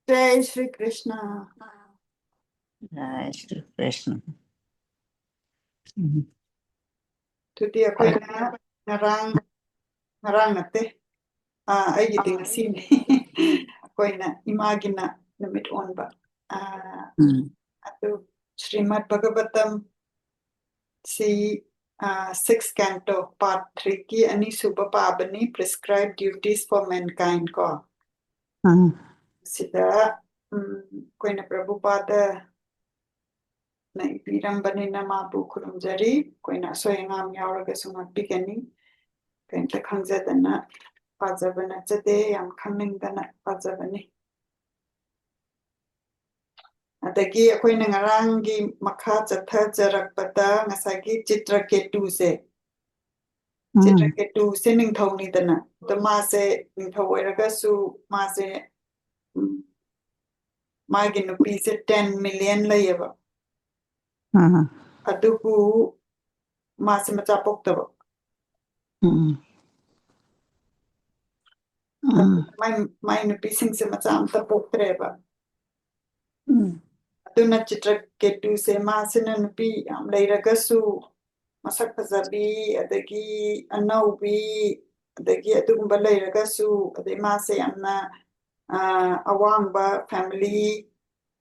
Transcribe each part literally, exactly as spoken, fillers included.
Jai Shri Krishna. Jai Shri Krishna. ꯎꯝ. ꯑꯗꯨꯗꯤ ꯑꯩꯈꯣꯏꯅ ꯉꯔꯥꯡ ꯉꯔꯥꯡ ꯅꯠꯇꯦ, ꯑꯥ, ꯑꯩꯒꯤꯗꯤ ꯉꯁꯤꯅꯤ꯫ ꯑꯩꯈꯣꯏꯅ ꯏꯃꯥꯒꯤꯅ ꯅꯨꯃꯤꯠ ꯑꯣꯟꯕ꯫ ꯑꯥ, ꯎꯝ. ꯑꯗꯨ ꯁ꯭ꯔꯤꯃꯗ ꯚꯒꯕꯇꯝ ꯁꯤ, ꯑꯥ, sixth canto, part three ꯀꯤ ꯑꯅꯤꯁꯨꯕ ꯄꯥꯕꯅꯤ, Prescribed Duties for Mankind ꯀꯣ꯫ ꯎꯝ. ꯁꯤꯗ, ꯎꯝ, ꯑꯩꯈꯣꯏꯅ ꯄ꯭ꯔꯚꯨꯄꯥꯗꯅ ꯏꯕꯤꯔꯝꯕꯅꯤꯅ ꯃꯥꯕꯨ ꯈꯨꯔꯨꯝꯖꯔꯤ꯫ ꯑꯩꯈꯣꯏꯅ ꯑꯁꯣꯏ ꯑꯉꯥꯝ ꯌꯥꯎꯔꯒꯁꯨ ꯉꯥꯛꯄꯤꯒꯅꯤ꯫ ꯀꯔꯤꯝꯇ ꯈꯪꯖꯗꯅ ꯄꯥꯖꯕ ꯅꯠꯆꯗꯦ, ꯌꯥꯝ ꯈꯪꯅꯤꯡꯗꯅ ꯄꯥꯖꯕꯅꯤ꯫ ꯑꯗꯒꯤ ꯑꯩꯈꯣꯏꯅ ꯉꯔꯥꯡꯒꯤ ꯃꯈꯥ ꯆꯠꯊꯖꯔꯛꯄꯗ ꯉꯁꯥꯏꯒꯤ ꯆꯤꯇ꯭ꯔꯀꯦꯇꯨꯁꯦ, ꯎꯝ. ꯆꯤꯇ꯭ꯔꯀꯦꯇꯨꯁꯦ ꯅꯤꯡꯊꯧꯅꯤꯗꯅ, ꯑꯗꯣ ꯃꯥꯁꯦ ꯅꯤꯡꯊꯧ ꯑꯣꯏꯔꯒꯁꯨ ꯃꯥꯁꯦ, ꯎꯝ, ꯃꯥꯒꯤ ꯅꯨꯄꯤꯁꯦ ten million ꯂꯩꯌꯦꯕ꯫ ꯎꯝ. ꯑꯗꯨꯕꯨ ꯃꯥꯁꯦ ꯃꯆꯥ ꯄꯣꯛꯇꯕ꯫ ꯎꯝ. ꯎꯝ. ꯃꯥꯏ, ꯃꯥꯏ ꯅꯨꯄꯤꯁꯤꯡꯁꯦ ꯃꯆꯥ ꯑꯝꯇ ꯄꯣꯛꯇ꯭ꯔꯦꯕ꯫ ꯎꯝ. ꯑꯗꯨꯅ ꯆꯤꯇ꯭ꯔꯀꯦꯇꯨꯁꯦ ꯃꯥꯁꯤꯅ ꯅꯨꯄꯤ ꯌꯥꯝ ꯂꯩꯔꯒꯁꯨ ꯃꯁꯛ ꯐꯖꯕꯤ, ꯑꯗꯒꯤ ꯑꯅꯧꯕꯤ, ꯑꯗꯒꯤ ꯑꯗꯨꯒꯨꯝꯕ ꯂꯩꯔꯒꯁꯨ, ꯑꯗꯩ ꯃꯥꯁꯦ ꯌꯥꯝꯅ, ꯑꯥ, ꯑꯋꯥꯡꯕ family,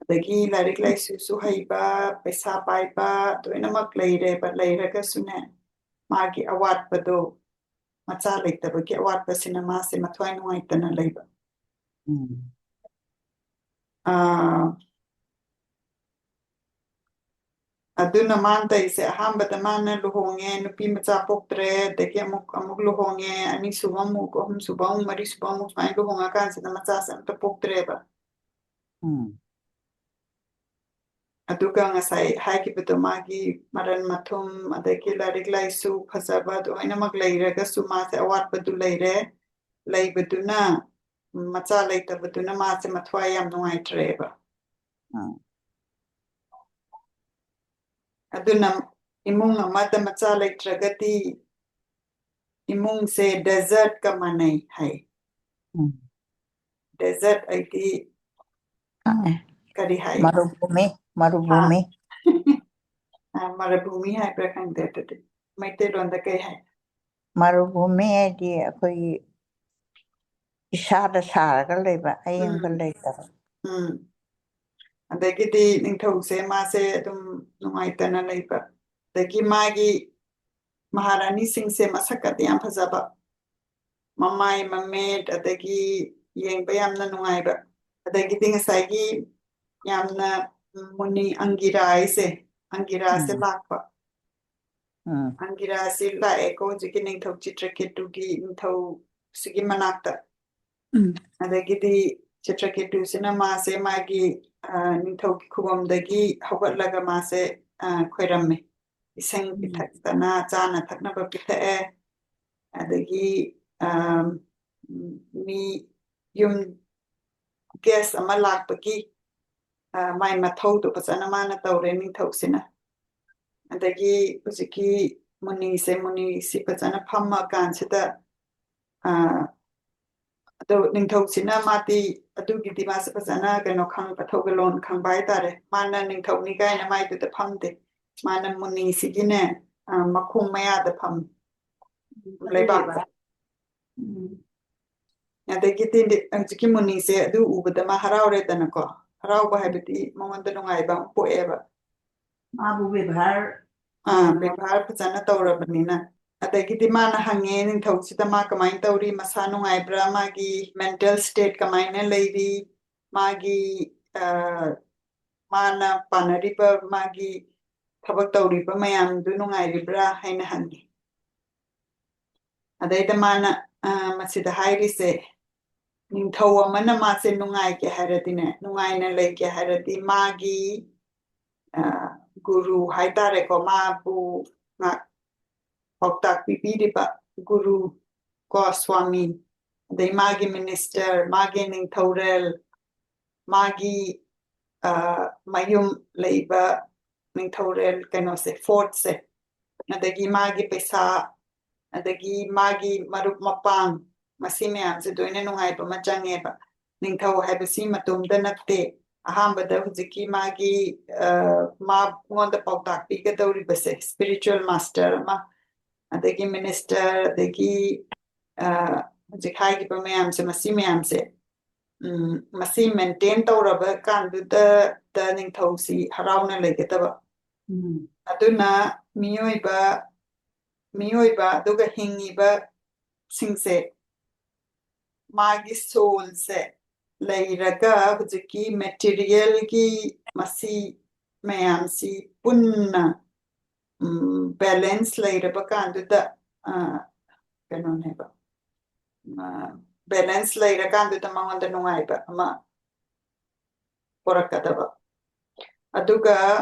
ꯑꯗꯒꯤ ꯂꯥꯏꯔꯤꯛ ꯂꯥꯏꯁꯨꯁꯨ ꯍꯩꯕ, ꯄꯩꯁꯥ ꯄꯥꯏꯕ ꯂꯣꯏꯅꯃꯛ ꯂꯩꯔꯦꯕ꯫ ꯂꯩꯔꯒꯁꯨꯅꯦ, ꯃꯥꯒꯤ ꯑꯋꯥꯠꯄꯗꯣ, ꯃꯆꯥ ꯂꯩꯇꯕꯒꯤ ꯑꯋꯥꯠꯄꯁꯤꯅ ꯃꯥꯁꯦ ꯃꯊ꯭ꯋꯥꯏ ꯅꯨꯡꯉꯥꯏꯇꯅ ꯂꯩꯕ꯫ ꯎꯝ. ꯑꯥ, ꯑꯗꯨꯅ ꯃꯥꯅ ꯇꯧꯔꯤꯁꯦ, ꯑꯍꯥꯟꯕꯗ ꯃꯥꯅ ꯂꯨꯍꯣꯡꯉꯦ, ꯅꯨꯄꯤ ꯃꯆꯥ ꯄꯣꯛꯇ꯭ꯔꯦ, ꯑꯗꯒꯤ ꯑꯃꯨꯛ, ꯑꯃꯨꯛ ꯂꯨꯍꯣꯡꯉꯦ, ꯑꯅꯤꯁꯨꯕ ꯑꯃꯨꯛ, ꯑꯍꯨꯝꯁꯨꯕ ꯑꯃꯨꯛ, ꯃꯔꯤꯁꯨꯕ ꯑꯃꯨꯛ, ꯁꯨꯃꯥꯏꯅ ꯂꯨꯍꯣꯡꯉꯀꯥꯟꯁꯤꯗ ꯃꯆꯥꯁꯦ ꯑꯝꯇ ꯄꯣꯛꯇ꯭ꯔꯦꯕ꯫ ꯎꯝ. ꯑꯗꯨꯒ ꯉꯁꯥꯏ ꯍꯥꯏꯈꯤꯕꯗꯣ, ꯃꯥꯒꯤ ꯃꯔꯟ ꯃꯊꯨꯝ, ꯑꯗꯒꯤ ꯂꯥꯏꯔꯤꯛ ꯂꯥꯏꯁꯨ ꯐꯖꯕ ꯂꯣꯏꯅꯃꯛ ꯂꯩꯔꯒꯁꯨ, ꯃꯥꯁꯦ ꯑꯋꯥꯠꯄꯗꯨ ꯂꯩꯔꯦ꯫ ꯂꯩꯕꯗꯨꯅ, ꯃꯆꯥ ꯂꯩꯇꯕꯗꯨꯅ ꯃꯥꯁꯦ ꯃꯊ꯭ꯋꯥꯏ ꯌꯥꯝ ꯅꯨꯡꯉꯥꯏꯇ꯭ꯔꯦꯕ꯫ ꯎꯝ. ꯑꯗꯨꯅ ꯏꯃꯨꯡ ꯑꯃꯗ ꯃꯆꯥ ꯂꯩꯇ꯭ꯔꯒꯗꯤ ꯏꯃꯨꯡꯁꯦ desert ꯀ ꯃꯥꯟꯅꯩ ꯍꯥꯏ꯫ ꯎꯝ. Desert ꯍꯥꯏꯗꯤ ꯈꯪꯉꯦ꯫ ꯀꯔꯤ ꯍꯥꯏ? ꯃꯔꯨꯚꯨꯃꯤ, ꯃꯔꯨꯚꯨꯃꯤ꯫ ꯑ, ꯃꯔꯨꯚꯨꯃꯤ ꯍꯥꯏꯕ꯭ꯔꯥ ꯈꯪꯗꯦ ꯑꯗꯨꯗꯤ꯫ ꯃꯩꯇꯩꯂꯣꯟꯗ ꯀꯩ ꯍꯥꯏ? ꯃꯔꯨꯚꯨꯃꯤ ꯍꯥꯏꯗꯤ ꯑꯩꯈꯣꯏꯒꯤ ꯏꯁꯥꯗ ꯁꯥꯔꯒ ꯂꯩꯕ, ꯑꯌꯤꯡꯕ ꯎꯝ꯫ ꯂꯩꯇꯕ꯫ ꯎꯝ꯫ ꯑꯗꯒꯤꯗꯤ ꯅꯤꯡꯊꯧꯁꯦ ꯃꯥꯁꯦ ꯑꯗꯨꯝ ꯅꯨꯡꯉꯥꯏꯇꯅ ꯂꯩꯕ꯫ ꯑꯗꯒꯤ ꯃꯥꯒꯤ ꯃꯍꯥꯔꯥꯅꯤꯁꯤꯡꯁꯦ ꯃꯁꯛꯀꯗꯤ ꯌꯥꯝ ꯐꯖꯕ꯫ ꯃꯃꯥꯏ ꯃꯃꯤꯠ, ꯑꯗꯒꯤ ꯌꯦꯡꯕ ꯌꯥꯝꯅ ꯅꯨꯡꯉꯥꯏꯕ꯫ ꯑꯗꯒꯤꯗꯤ ꯉꯁꯥꯏꯒꯤ ꯌꯥꯝꯅ ꯃꯨꯅꯤ ꯑꯪꯒꯤꯔꯥ ꯍꯥꯏꯁꯦ, ꯑꯪꯒꯤꯔꯥꯁꯦ ꯎꯝ꯫ ꯂꯥꯛꯄ꯫ ꯎꯝ꯫ ꯑꯪꯒꯤꯔꯥꯁꯤ ꯂꯥꯛꯑꯦꯀꯣ, ꯍꯧꯖꯤꯛꯀꯤ ꯅꯤꯡꯊꯧ ꯆꯤꯇ꯭ꯔꯀꯦꯇꯨꯒꯤ, ꯅꯤꯡꯊꯧꯁꯤꯒꯤ ꯃꯅꯥꯛꯇ꯫ ꯎꯝ꯫ ꯑꯗꯒꯤꯗꯤ ꯆꯤꯇ꯭ꯔꯀꯦꯇꯨꯁꯤꯅ ꯃꯥꯁꯦ ꯃꯥꯒꯤ, ꯑ, ꯅꯤꯡꯊꯧꯒꯤ ꯈꯨꯕꯝꯗꯒꯤ ꯍꯧꯒꯠꯂꯒ ꯃꯥꯁꯦ, ꯑ, ꯈꯣꯏꯔꯝꯃꯦ꯫ ꯏꯁꯤꯡ ꯎꯝ꯫ ꯄꯤꯊꯛꯇꯅ, ꯆꯥꯅ ꯊꯛꯅꯕ ꯄꯤꯊꯛꯑꯦ꯫ ꯑꯗꯒꯤ, ꯑ, ꯃꯤ ꯌꯨꯝ guest ꯑꯃ ꯂꯥꯛꯄꯒꯤ, ꯑ, ꯃꯥꯏ ꯃꯊꯧꯗꯣ ꯐꯖꯅ ꯃꯥꯅ ꯇꯧꯔꯦ ꯅꯤꯡꯊꯧꯁꯤꯅ꯫ ꯑꯗꯒꯤ ꯍꯧꯖꯤꯛꯀꯤ ꯃꯨꯅꯤꯁꯦ, ꯃꯨꯅꯤꯁꯤ ꯐꯖꯅ ꯐꯝꯃ ꯀꯥꯟꯁꯤꯗ, ꯑ, ꯑꯗꯣ ꯅꯤꯡꯊꯧꯁꯤꯅ ꯃꯥꯗꯤ ꯑꯗꯨꯒꯤꯗꯤ ꯃꯥꯁꯦ ꯐꯖꯅ ꯀꯩꯅꯣ ꯈꯪ-, ꯊꯧꯒꯜꯂꯣꯟ ꯈꯪꯕ ꯍꯥꯏꯇꯥꯔꯦ꯫ ꯃꯥꯅ ꯅꯤꯡꯊꯧꯅꯤ ꯀꯥꯏꯅ ꯃꯥꯏꯗꯨꯗ ꯐꯝꯗꯦ꯫ ꯃꯥꯅ ꯃꯨꯅꯤꯁꯤꯒꯤꯅꯦ, ꯑ, ꯃꯈꯣꯡ ꯃꯌꯥꯗ ꯐꯝꯃꯤ꯫ ꯂꯩꯕꯥꯛꯇ꯫ ꯎꯝ꯫ ꯑꯗꯒꯤꯗꯤ ꯍꯧꯖꯤꯛꯀꯤ ꯃꯨꯅꯤꯁꯦ ꯑꯗꯨ ꯎꯕꯗ ꯃꯥ ꯍꯔꯥꯎꯔꯦꯗꯅꯀꯣ꯫ ꯍꯔꯥꯎꯕ ꯍꯥꯏꯕꯗꯤ ꯃꯉꯣꯟꯗ ꯅꯨꯡꯉꯥꯏꯕ ꯑꯃ ꯄꯣꯛꯑꯦꯕ꯫ ꯃꯥꯕꯨ ꯕꯦꯕꯥꯔ ꯑꯥ, ꯕꯦꯕꯥꯔ ꯐꯖꯅ ꯇꯧꯔꯕꯅꯤꯅ꯫ ꯑꯗꯒꯤꯗꯤ ꯃꯥꯅ ꯍꯪꯉꯦ ꯅꯤꯡꯊꯧꯁꯤꯗ ꯃꯥ ꯀꯃꯥꯏꯅ ꯇꯧꯔꯤ, ꯃꯁꯥ ꯅꯨꯡꯉꯥꯏꯕ꯭ꯔꯥ, ꯃꯥꯒꯤ mental state ꯀꯃꯥꯏꯅ ꯂꯩꯔꯤ, ꯃꯥꯒꯤ, ꯑ, ꯃꯥꯅ ꯄꯥꯟꯅꯔꯤꯕ, ꯃꯥꯒꯤ ꯊꯕꯛ ꯇꯧꯔꯤꯕ ꯃꯌꯥꯝꯗꯨ ꯅꯨꯡꯉꯥꯏꯔꯤꯕ꯭ꯔꯥ ꯍꯥꯏꯅ ꯍꯪꯉꯤ꯫ ꯑꯗꯩꯗ ꯃꯥꯅ, ꯑ, ꯃꯁꯤꯗ ꯍꯥꯏꯔꯤꯁꯦ, ꯅꯤꯡꯊꯧ ꯑꯃꯅ ꯃꯥꯁꯦ ꯅꯨꯡꯉꯥꯏꯒꯦ ꯍꯥꯏꯔꯗꯤꯅꯦ, ꯅꯨꯡꯉꯥꯏꯅ ꯂꯩꯒꯦ ꯍꯥꯏꯔꯗꯤ ꯃꯥꯒꯤ, ꯑ, ꯒꯨꯔꯨ ꯍꯥꯏꯇꯥꯔꯦꯀꯣ, ꯃꯥꯕꯨ ꯉꯥꯛ-, ꯄꯥꯎꯇꯥꯛ ꯄꯤꯕꯤꯔꯤꯕ ꯒꯨꯔꯨ ꯀꯣ, ꯁ꯭ꯋꯥꯃꯤ, ꯑꯗꯩ ꯃꯥꯒꯤ minister, ꯃꯥꯒꯤ ꯅꯤꯡꯊꯧꯔꯦꯜ, ꯃꯥꯒꯤ, ꯑ, ꯃꯌꯨꯝ ꯂꯩꯕ ꯅꯤꯡꯊꯧꯔꯦꯜ ꯀꯩꯅꯣꯁꯦ, fortꯁꯦ, ꯑꯗꯒꯤ ꯃꯥꯒꯤ ꯄꯩꯁꯥ, ꯑꯗꯒꯤ ꯃꯥꯒꯤ ꯃꯔꯨꯞ ꯃꯄꯥꯡ, ꯃꯁꯤ ꯃꯌꯥꯝꯁꯦ ꯂꯣꯏꯅ ꯅꯨꯡꯉꯥꯏꯕ ꯑꯃ ꯆꯪꯉꯦꯕ꯫ ꯅꯤꯡꯊꯧ ꯍꯥꯏꯕꯁꯤ ꯃꯇꯣꯝꯇ ꯅꯠꯇꯦ꯫ ꯑꯍꯥꯟꯕꯗ ꯍꯧꯖꯤꯛꯀꯤ ꯃꯥꯒꯤ, ꯑ, ꯃꯉꯣꯟꯗ ꯄꯥꯎꯇꯥꯛ ꯄꯤꯒꯗꯧꯔꯤꯕꯁꯦ, spiritual master ꯑꯃ, ꯑꯗꯒꯤ minister, ꯑꯗꯒꯤ, ꯑ, ꯍꯧꯖꯤꯛ ꯍꯥꯏꯈꯤꯕ ꯃꯌꯥꯝꯁꯦ, ꯃꯁꯤ ꯃꯌꯥꯝꯁꯦ, ꯎꯝ, ꯃꯁꯤ maintain ꯇꯧꯔꯕ ꯀꯥꯟꯗꯨꯗ ꯅꯤꯡꯊꯧꯁꯤ ꯍꯔꯥꯎꯅ ꯂꯩꯒꯗꯕ꯫ ꯎꯝ꯫ ꯑꯗꯨꯅ ꯃꯤꯑꯣꯏꯕ, ꯃꯤꯑꯣꯏꯕ ꯑꯗꯨꯒ ꯍꯤꯡꯉꯤꯕꯁꯤꯡꯁꯦ, ꯃꯥꯒꯤ soulꯁꯦ ꯂꯩꯔꯒ ꯍꯧꯖꯤꯛꯀꯤ materialꯒꯤ ꯃꯁꯤ ꯃꯌꯥꯝꯁꯤ ꯄꯨꯟꯅ, ꯎꯝ, balance ꯂꯩꯔꯕ ꯀꯥꯟꯗꯨꯗ, ꯑ, ꯀꯩꯅꯣꯅꯦꯕ, ꯑ, balance ꯂꯩꯔꯀꯥꯟꯗꯨꯗ ꯃꯉꯣꯟꯗ ꯅꯨꯡꯉꯥꯏꯕ ꯑꯃ ꯄꯨꯔꯛꯀꯗꯕ꯫ ꯑꯗꯨꯒ,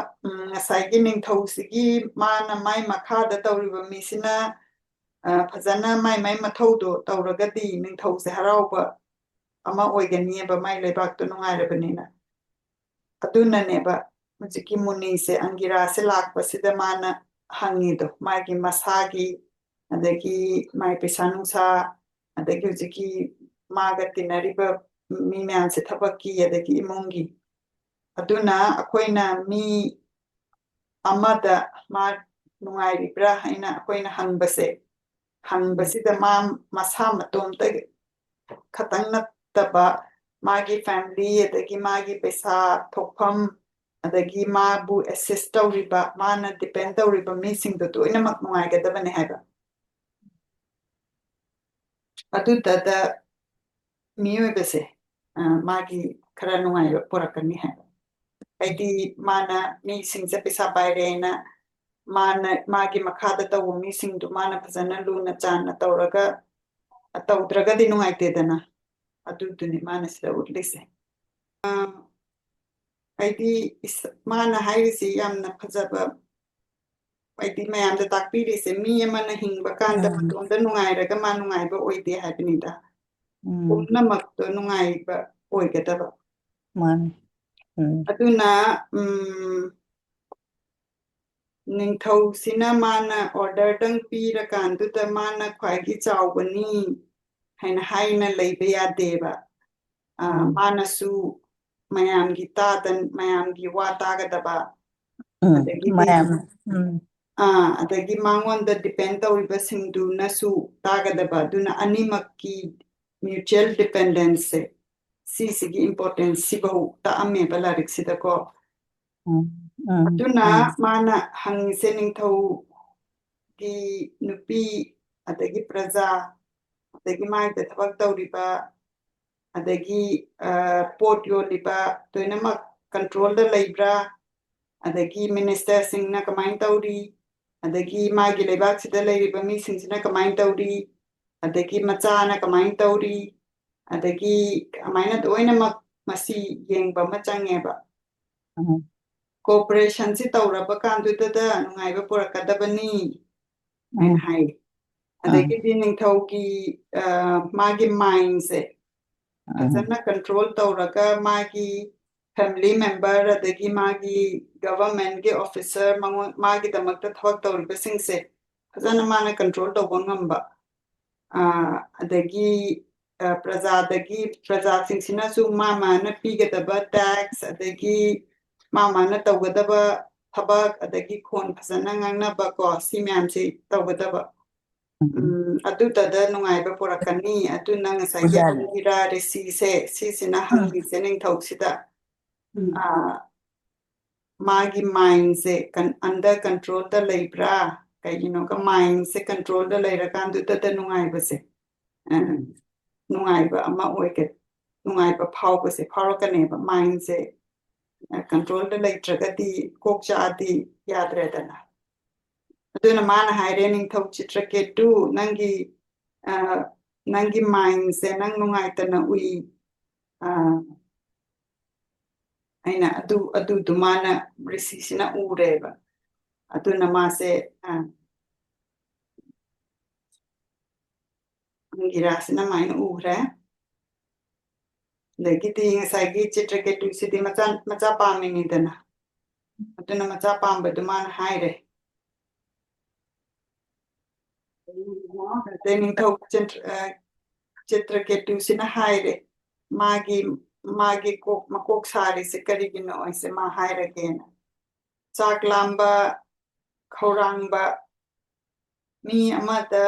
ꯎꯝ, ꯉꯁꯥꯏꯒꯤ ꯅꯤꯡꯊꯧꯁꯤꯒꯤ ꯃꯥꯅ ꯃꯥꯏ ꯃꯈꯥꯗ ꯇꯧꯔꯤꯕ ꯃꯤꯁꯤꯅ, ꯑ, ꯐꯖꯅ ꯃꯥꯏ ꯃꯥꯏ ꯃꯊꯧꯗꯣ ꯇꯧꯔꯒꯗꯤ ꯅꯤꯡꯊꯧꯁꯦ ꯍꯔꯥꯎꯕ ꯑꯃ ꯑꯣꯏꯒꯅꯤꯕ, ꯃꯥꯏ ꯂꯩꯕꯥꯛꯇꯣ ꯅꯨꯡꯉꯥꯏꯔꯕꯅꯤꯅ꯫ ꯑꯗꯨꯅꯅꯦꯕ ꯍꯧꯖꯤꯛꯀꯤ ꯃꯨꯅꯤꯁꯦ, ꯑꯪꯒꯤꯔꯥꯁꯦ ꯂꯥꯛꯄꯁꯤꯗ ꯃꯥꯅ ꯍꯪꯉꯤꯗꯣ, ꯃꯥꯒꯤ ꯃꯁꯥꯒꯤ, ꯑꯗꯒꯤ ꯃꯥꯏ ꯄꯩꯁꯥ ꯅꯨꯡꯁꯥ, ꯑꯗꯒꯤ ꯍꯧꯖꯤꯛꯀꯤ ꯃꯥꯒ ꯇꯤꯟꯅꯔꯤꯕ ꯃꯤ ꯃꯌꯥꯝꯁꯦ, ꯊꯕꯛꯀꯤ ꯑꯗꯒꯤ ꯏꯃꯨꯡꯒꯤ꯫ ꯑꯗꯨꯅ ꯑꯩꯈꯣꯏꯅ ꯃꯤ ꯑꯃꯗ ꯃꯥ ꯅꯨꯡꯉꯥꯏꯔꯤꯕ꯭ꯔꯥ ꯍꯥꯏꯅ ꯑꯩꯈꯣꯏꯅ ꯍꯪꯕꯁꯦ, ꯍꯪꯕꯁꯤꯗ ꯃꯥ ꯃꯁꯥ ꯃꯇꯣꯝꯇ ꯈꯛꯇꯪ ꯅꯠꯇꯕ, ꯃꯥꯒꯤ family, ꯑꯗꯒꯤ ꯃꯥꯒꯤ ꯄꯩꯁꯥ ꯊꯣꯛꯐꯝ, ꯑꯗꯒꯤ ꯃꯥꯕꯨ assist ꯇꯧꯔꯤꯕ, ꯃꯥꯅ depend ꯇꯧꯔꯤꯕ ꯃꯤꯁꯤꯡꯗꯣ ꯂꯣꯏꯅꯃꯛ ꯅꯨꯡꯉꯥꯏꯒꯗꯕꯅꯦ ꯍꯥꯏꯕ꯫ ꯑꯗꯨꯗ ꯃꯤꯑꯣꯏꯕꯁꯦ, ꯑ, ꯃꯥꯒꯤ ꯈꯔ ꯅꯨꯡꯉꯥꯏꯕ ꯄꯨꯔꯛꯀꯅꯤ ꯍꯥꯏꯕ꯫ ꯍꯥꯏꯗꯤ ꯃꯥꯅ ꯃꯤꯁꯤꯡꯁꯦ ꯄꯩꯁꯥ ꯄꯥꯏꯔꯦꯅ ꯃꯥꯅ, ꯃꯥꯒꯤ ꯃꯈꯥꯗ ꯇꯧꯕ ꯃꯤꯁꯤꯡꯗꯨ ꯃꯥꯅ ꯐꯖꯅ ꯂꯨꯅ ꯆꯥꯟꯅ ꯇꯧꯔꯒ, ꯇꯧꯗ꯭ꯔꯒꯗꯤ ꯅꯨꯡꯉꯥꯏꯇꯦꯗꯅ꯫ ꯑꯗꯨꯗꯨꯅꯤ ꯃꯥꯅ ꯁꯤꯗ ꯎꯠꯂꯤꯁꯦ꯫ ꯑ, ꯍꯥꯏꯗꯤ ꯏꯁ-, ꯃꯥꯅ ꯍꯥꯏꯔꯤꯁꯤ ꯌꯥꯝꯅ ꯐꯖꯕ, ꯍꯥꯏꯗꯤ ꯃꯌꯥꯝꯗ ꯇꯥꯛꯄꯤꯔꯤꯁꯦ, ꯃꯤ ꯑꯃꯅ ꯍꯤꯡꯕ ꯀꯥꯟꯗ ꯎꯝ꯫ ꯃꯇꯣꯝꯇ ꯅꯨꯡꯉꯥꯏꯔꯒ ꯃꯥ ꯅꯨꯡꯉꯥꯏꯕ ꯑꯣꯏꯗꯦ ꯍꯥꯏꯕꯅꯤꯗ꯫ ꯎꯝ꯫ ꯄꯨꯝꯅꯃꯛꯇꯣ ꯅꯨꯡꯉꯥꯏꯕ ꯑꯣꯏꯒꯗꯕ꯫ ꯃꯥꯅꯤ꯫ ꯎꯝ꯫ ꯑꯗꯨꯅ, ꯎꯝ, ꯅꯤꯡꯊꯧꯁꯤꯅ ꯃꯥꯅ orderꯗꯪ ꯄꯤꯔꯀꯥꯟꯗꯨꯗ ꯃꯥꯅ ꯈ꯭ꯋꯥꯏꯒꯤ ꯆꯥꯎꯕꯅꯤ ꯍꯥꯏꯅ ꯍꯥꯏꯅ ꯂꯩꯕ ꯌꯥꯗꯦꯕ꯫ ꯑ, ꯎꯝ꯫ ꯃꯥꯅꯁꯨ ꯃꯌꯥꯝꯒꯤ ꯇꯥꯗ-, ꯃꯌꯥꯝꯒꯤ ꯋꯥ ꯇꯥꯒꯗꯕ, ꯎꯝ, ꯑꯗꯒꯤꯗꯤ ꯃꯌꯥꯝ, ꯎꯝ꯫ ꯑ, ꯑꯗꯒꯤ ꯃꯉꯣꯟꯗ depend ꯇꯧꯔꯤꯕꯁꯤꯡꯗꯨꯅꯁꯨ ꯇꯥꯒꯗꯕ꯫ ꯑꯗꯨꯅ ꯑꯅꯤꯃꯛꯀꯤ mutual dependence ꯁꯦ, ꯁꯤꯁꯤꯒꯤ importance ꯁꯤꯐꯧ ꯇꯥꯛꯑꯝꯃꯦꯕ ꯂꯥꯏꯔꯤꯛꯁꯤꯗꯀꯣ꯫ ꯎꯝ, ꯎꯝ, ꯑꯗꯨꯅ ꯎꯝ꯫ ꯃꯥꯅ ꯍꯪꯉꯤꯁꯦ, ꯅꯤꯡꯊꯧꯒꯤ ꯅꯨꯄꯤ, ꯑꯗꯒꯤ ꯄ꯭ꯔꯖꯥ, ꯑꯗꯒꯤ ꯃꯥꯏꯗ ꯊꯕꯛ ꯇꯧꯔꯤꯕ, ꯑꯗꯒꯤ, ꯑ, ꯄꯣꯠ ꯌꯣꯜꯂꯤꯕ ꯂꯣꯏꯅꯃꯛ control ꯗ ꯂꯩꯕ꯭ꯔꯥ? ꯑꯗꯒꯤ minister ꯁꯤꯡꯅ ꯀꯃꯥꯏꯅ ꯇꯧꯔꯤ? ꯑꯗꯒꯤ ꯃꯥꯒꯤ ꯂꯩꯕꯥꯛꯁꯤꯗ ꯂꯩꯔꯤꯕ ꯃꯤꯁꯤꯡꯁꯤꯅ ꯀꯃꯥꯏꯅ ꯇꯧꯔꯤ? ꯑꯗꯒꯤ ꯃꯆꯥꯅ ꯀꯃꯥꯏꯅ ꯇꯧꯔꯤ? ꯑꯗꯒꯤ ꯑꯃꯥꯏꯅ ꯂꯣꯏꯅꯃꯛ ꯃꯁꯤ ꯌꯦꯡꯕ ꯑꯃ ꯆꯪꯉꯦꯕ꯫ ꯎꯝ꯫ Cooperation ꯁꯤ ꯇꯧꯔꯕ ꯀꯥꯟꯗꯨꯗ ꯅꯨꯡꯉꯥꯏꯕ ꯄꯨꯔꯛꯀꯗꯕꯅꯤ ꯍꯥꯏꯅ ꯎꯝ꯫ ꯍꯥꯏ꯫ ꯑꯥ꯫ ꯑꯗꯒꯤꯗꯤ ꯅꯤꯡꯊꯧꯒꯤ, ꯑ, ꯃꯥꯒꯤ mind ꯁꯦ ꯑꯥ꯫ ꯐꯖꯅ control ꯇꯧꯔꯒ ꯃꯥꯒꯤ family member ꯑꯗꯒꯤ ꯃꯥꯒꯤ government ꯀꯤ officer ꯃꯉꯣꯟ-, ꯃꯥꯒꯤꯗꯃꯛꯇ ꯊꯕꯛ ꯇꯧꯔꯤꯕꯁꯤꯡꯁꯦ ꯐꯖꯅ ꯃꯥꯅ control ꯇꯧꯕ ꯉꯝꯕ꯫ ꯑ, ꯑꯗꯒꯤ, ꯑ, ꯄ꯭ꯔꯖꯥꯗꯒꯤ, ꯄ꯭ꯔꯖꯥꯁꯤꯡꯁꯤꯅꯁꯨ ꯃꯥ ꯃꯥꯅ ꯄꯤꯒꯗꯕ tax, ꯑꯗꯒꯤ ꯃꯥ ꯃꯥꯅ ꯇꯧꯒꯗꯕ ꯊꯕꯛ, ꯑꯗꯒꯤ ꯈꯣꯟ ꯐꯖꯅ ꯉꯥꯡꯅꯕ ꯀꯣ, ꯁꯤ ꯃꯌꯥꯝꯁꯤ ꯇꯧꯒꯗꯕ꯫ ꯎꯝ꯫ ꯎꯝ, ꯑꯗꯨꯗꯗ ꯅꯨꯡꯉꯥꯏꯕ ꯄꯨꯔꯛꯀꯅꯤ꯫ ꯑꯗꯨꯅ ꯉꯁꯥꯏꯒꯤ ꯑꯣꯖꯥꯅꯦ꯫ ꯑꯪꯒꯤꯔꯥ ꯔꯤꯁꯤꯁꯦ, ꯁꯤꯁꯤꯅ ꯎꯝ꯫ ꯍꯪꯉꯤꯁꯦ ꯅꯤꯡꯊꯧꯁꯤꯗ꯫ ꯎꯝ꯫ ꯑ, ꯃꯥꯒꯤ mind ꯁꯦ ꯀꯟ-, under control ꯗ ꯂꯩꯕ꯭ꯔꯥ? ꯀꯩꯒꯤꯅꯣꯒ mind ꯁꯦ control ꯗ ꯂꯩꯔꯀꯥꯟꯗꯨꯗꯗ ꯅꯨꯡꯉꯥꯏꯕꯁꯦ, ꯑ, ꯎꯝ꯫ ꯅꯨꯡꯉꯥꯏꯕ ꯑꯃ ꯑꯣꯏꯒ-, ꯅꯨꯡꯉꯥꯏꯕ ꯐꯥꯎꯕꯁꯦ ꯐꯥꯎꯔꯛꯀꯅꯦꯕ꯫ Mind ꯁꯦ, ꯑ, control ꯗ ꯂꯩꯇ꯭ꯔꯒꯗꯤ ꯀꯣꯛ ꯆꯥꯛꯑꯗꯤ ꯌꯥꯗ꯭ꯔꯦꯗꯅ꯫ ꯑꯗꯨꯅ ꯃꯥꯅ ꯍꯥꯏꯔꯦ, "ꯅꯤꯡꯊꯧ ꯆꯤꯇ꯭ꯔꯀꯦꯇꯨ, ꯅꯪꯒꯤ, ꯑ, ꯅꯪꯒꯤ mind ꯁꯦ ꯅꯪ ꯅꯨꯡꯉꯥꯏꯇꯅ ꯎꯏ꯫ ꯑ, ꯑꯩꯅ ꯑꯗꯨ, ꯑꯗꯨꯗꯨ ꯃꯥꯅ ꯔꯤꯁꯤꯁꯤꯅ ꯎꯔꯦꯕ꯫ ꯑꯗꯨꯅ ꯃꯥꯁꯦ, ꯑ, ꯑꯪꯒꯤꯔꯥꯁꯤꯅ ꯑꯗꯨꯃꯥꯏꯅ ꯎꯈ꯭ꯔꯦ꯫ ꯑꯗꯒꯤꯗꯤ ꯉꯁꯥꯏꯒꯤ ꯆꯤꯇ꯭ꯔꯀꯦꯇꯨꯁꯤꯗꯤ ꯃꯆꯥ, ꯃꯆꯥ ꯄꯥꯝꯃꯤꯅꯤꯗꯅ꯫ ꯑꯗꯨꯅ ꯃꯆꯥ ꯄꯥꯝꯕꯗꯨ ꯃꯥꯅ ꯍꯥꯏꯔꯦ꯫ ꯑꯗꯩ ꯅꯤꯡꯊꯧ ꯆꯤꯇ꯭ꯔ-, ꯑ, ꯆꯤꯇ꯭ꯔꯀꯦꯇꯨꯁꯤꯅ ꯍꯥꯏꯔꯦ, ꯃꯥꯒꯤ, ꯃꯥꯒꯤ ꯀꯣꯛ, ꯃꯀꯣꯛ ꯁꯥꯔꯤꯁꯦ ꯀꯔꯤꯒꯤꯅꯣ ꯍꯥꯏꯁꯦ ꯃꯥ ꯍꯥꯏꯔꯒꯦꯅ꯫ ꯆꯥꯛ ꯂꯥꯝꯕ, ꯈꯧꯔꯥꯡꯕ, ꯃꯤ ꯑꯃꯗ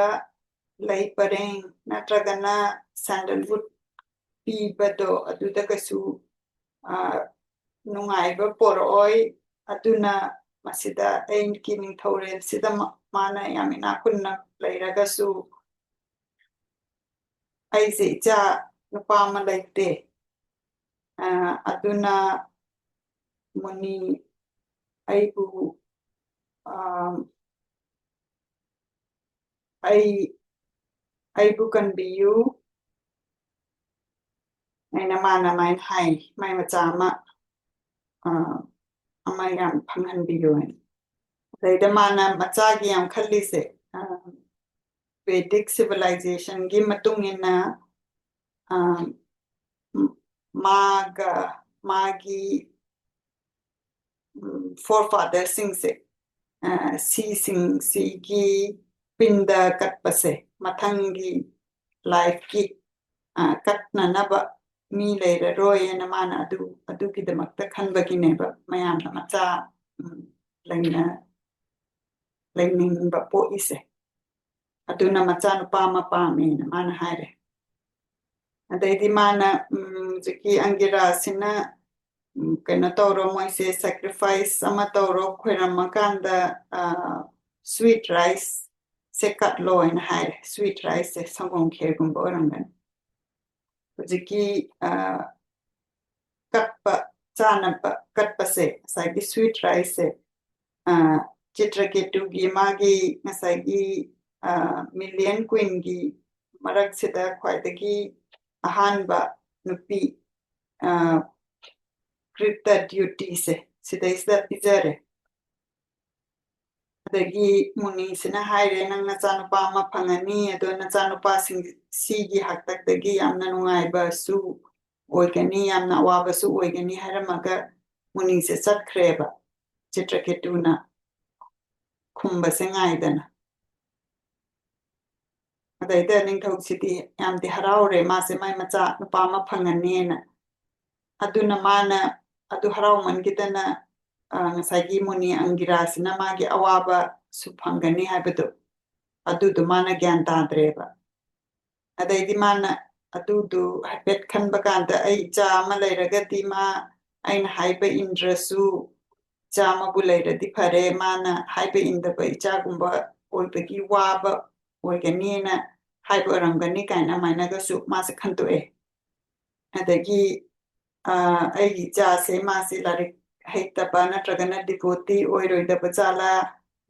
ꯂꯩ ꯄꯔꯦꯡ ꯅꯠꯇ꯭ꯔꯒꯅ sandalwood ꯄꯤꯕꯗꯣ ꯑꯗꯨꯗ ꯀꯩꯁꯨ, ꯑ, ꯅꯨꯡꯉꯥꯏꯕ ꯄꯣꯔꯛꯑꯣꯏ꯫ ꯑꯗꯨꯅ ꯃꯁꯤꯗ ꯑꯩꯒꯤ ꯅꯤꯡꯊꯧꯔꯦꯜꯁꯤꯗ ꯃ-, ꯃꯥꯅ ꯌꯥꯝ ꯏꯅꯥꯛ ꯈꯨꯟꯅ ꯂꯩꯔꯒꯁꯨ ꯑꯩꯁꯦ ꯏꯆꯥ ꯅꯨꯄꯥ ꯑꯃ ꯂꯩꯇꯦ꯫ ꯑ, ꯑꯗꯨꯅ ꯃꯨꯅꯤ ꯑꯩꯕꯨ, ꯑ, ꯑꯩ, ꯑꯩꯕꯨ ꯀꯟꯕꯤꯌꯨ꯫ ꯑꯩꯅ ꯃꯥꯅ ꯑꯗꯨꯃꯥꯏꯅ ꯍꯥꯏ, ꯃꯥꯏ ꯃꯆꯥ ꯑꯃ, ꯑ, ꯑꯃ ꯌꯥꯝ ꯐꯪꯍꯟꯕꯤꯌꯨ ꯍꯥꯏꯅ꯫ ꯑꯗꯩꯗ ꯃꯥꯅ ꯃꯆꯥꯒꯤ ꯌꯥꯝ ꯈꯜꯂꯤꯁꯦ, ꯑ, Vedic civilizationꯒꯤ ꯃꯇꯨꯡ ꯏꯟꯅ, ꯑ, ꯃꯥꯒ ꯃꯥꯒꯤ, ꯎꯝ, forefatherꯁꯤꯡꯁꯦ, ꯑ, ꯁꯤꯁꯤꯡꯁꯤꯒꯤ ꯄꯤꯟꯗ ꯀꯠꯄꯁꯦ ꯃꯊꯪꯒꯤ lifeꯀꯤ, ꯑ, ꯀꯠꯅꯅꯕ ꯃꯤ ꯂꯩꯔꯔꯣꯏꯅ ꯃꯥꯅ ꯑꯗꯨ, ꯑꯗꯨꯒꯤꯗꯃꯛꯇ ꯈꯟꯕꯒꯤꯅꯦꯕ ꯃꯌꯥꯝꯅ ꯃꯆꯥ, ꯎꯝ, ꯂꯩꯅ-, ꯂꯩꯅꯤꯡꯕ ꯄꯣꯛꯏꯁꯦ꯫ ꯑꯗꯨꯅ ꯃꯆꯥꯅꯨꯄꯥ ꯑꯃ ꯄꯥꯝꯃꯦꯅ ꯃꯥꯅ ꯍꯥꯏꯔꯦ꯫ ꯑꯗꯩꯗꯤ ꯃꯥꯅ, ꯎꯝ, ꯍꯧꯖꯤꯛꯀꯤ ꯑꯪꯒꯤꯔꯥꯁꯤꯅ, ꯎꯝ, ꯀꯩꯅꯣ ꯇꯧꯔꯣ, ꯃꯣꯏꯁꯦ sacrifice ꯑꯃ ꯇꯧꯔꯣ, ꯈꯣꯏꯔꯝꯃꯀꯥꯟꯗ, ꯑ, sweet riceꯁꯦ ꯀꯠꯂꯣ ꯍꯥꯏꯅ ꯍꯥꯏꯔꯦ꯫ Sweet riceꯁꯦ ꯁꯪꯒꯣꯝ ꯈꯦꯔꯒꯨꯝꯕ ꯑꯣꯏꯔꯝꯒꯅꯤ꯫ ꯍꯧꯖꯤꯛꯀꯤ, ꯑ, ꯀꯠꯄ, ꯆꯥꯅꯕ ꯀꯠꯄꯁꯦ, ꯉꯁꯥꯏꯒꯤ sweet riceꯁꯦ, ꯑ, ꯆꯤꯇ꯭ꯔꯀꯦꯇꯨꯒꯤ ꯃꯥꯒꯤ ꯉꯁꯥꯏꯒꯤ, ꯑ, Million Queenꯒꯤ ꯃꯔꯛꯁꯤꯗ ꯈ꯭ꯋꯥꯏꯗꯒꯤ ꯑꯍꯥꯟꯕ ꯅꯨꯄꯤ, ꯑ, ꯀ꯭ꯔꯤꯇ ꯗ꯭ꯌꯨꯇꯤꯁꯦ ꯁꯤꯗꯩꯁꯤꯗ ꯄꯤꯖꯔꯦ꯫ ꯑꯗꯒꯤ ꯃꯨꯅꯤꯁꯤꯅ ꯍꯥꯏꯔꯦ, "ꯅꯪ ꯅꯆꯥꯅꯨꯄꯥ ꯑꯃ ꯐꯪꯉꯅꯤ, ꯑꯗꯣ ꯅꯆꯥꯅꯨꯄꯥꯁꯤꯡ ꯁꯤꯒꯤ ꯍꯥꯛꯇꯛꯇꯒꯤ ꯌꯥꯝꯅ ꯅꯨꯡꯉꯥꯏꯕꯁꯨ ꯑꯣꯏꯒꯅꯤ, ꯌꯥꯝꯅ ꯑꯋꯥꯕꯁꯨ ꯑꯣꯏꯒꯅꯤ" ꯍꯥꯏꯔꯝꯃꯒ ꯃꯨꯅꯤꯁꯦ ꯆꯠꯈ꯭ꯔꯦꯕ ꯆꯤꯇ꯭ꯔꯀꯦꯇꯨꯅ ꯈꯨꯝꯕꯁꯦ ꯉꯥꯏꯗꯅ꯫ ꯑꯗꯩꯗ ꯅꯤꯡꯊꯧꯁꯤꯗꯤ ꯌꯥꯝꯗꯤ ꯍꯔꯥꯎꯔꯦ, ꯃꯥꯁꯦ ꯃꯥꯏ ꯃꯆꯥ ꯅꯨꯄꯥ ꯑꯃ ꯐꯪꯉꯅꯤꯅ꯫ ꯑꯗꯨꯅ ꯃꯥꯅ ꯑꯗꯨ ꯍꯔꯥꯎꯃꯟꯈꯤꯗꯅ, ꯑ, ꯉꯁꯥꯏꯒꯤ ꯃꯨꯅꯤ ꯑꯪꯒꯤꯔꯥꯁꯤꯅ ꯃꯥꯒꯤ ꯑꯋꯥꯕꯁꯨ ꯐꯪꯒꯅꯤ ꯍꯥꯏꯕꯗꯣ, ꯑꯗꯨꯗꯣ ꯃꯥꯅ ꯒ꯭ꯌꯥꯟ ꯇꯥꯗ꯭ꯔꯦꯕ꯫ ꯑꯗꯩꯗꯤ ꯃꯥꯅ ꯑꯗꯨꯗꯨ ꯍꯥꯏꯐꯦꯠ ꯈꯟꯕ ꯀꯥꯟꯗ, "ꯑꯩ ꯏꯆꯥ ꯑꯃ ꯂꯩꯔꯒꯗꯤ ꯃꯥ ꯑꯩꯅ ꯍꯥꯏꯕ ꯏꯟꯗ꯭ꯔꯁꯨ, ꯏꯆꯥ ꯑꯃꯕꯨ ꯂꯩꯔꯗꯤ ꯐꯔꯦ, ꯃꯥꯅ ꯍꯥꯏꯕ ꯏꯟꯗꯕ ꯏꯆꯥꯒꯨꯝꯕ ꯑꯣꯏꯕꯒꯤ ꯋꯥꯕ ꯑꯣꯏꯒꯅꯤꯅ ꯍꯥꯏꯕ ꯑꯣꯏꯔꯝꯒꯅꯤ" ꯀꯥꯏꯅ ꯑꯗꯨꯃꯥꯏꯅꯒꯁꯨ ꯃꯥꯁꯦ ꯈꯟꯗꯣꯛꯑꯦ꯫ ꯑꯗꯒꯤ, ꯑ, "ꯑꯩꯒꯤ ꯏꯆꯥꯁꯦ ꯃꯥꯁꯦ ꯂꯥꯏꯔꯤꯛ ꯍꯩꯇꯕ ꯅꯠꯇ꯭ꯔꯒꯅ ꯗꯤꯚꯣꯇꯤ ꯑꯣꯏꯔꯣꯏꯗꯕ ꯖꯥꯠꯂꯥ,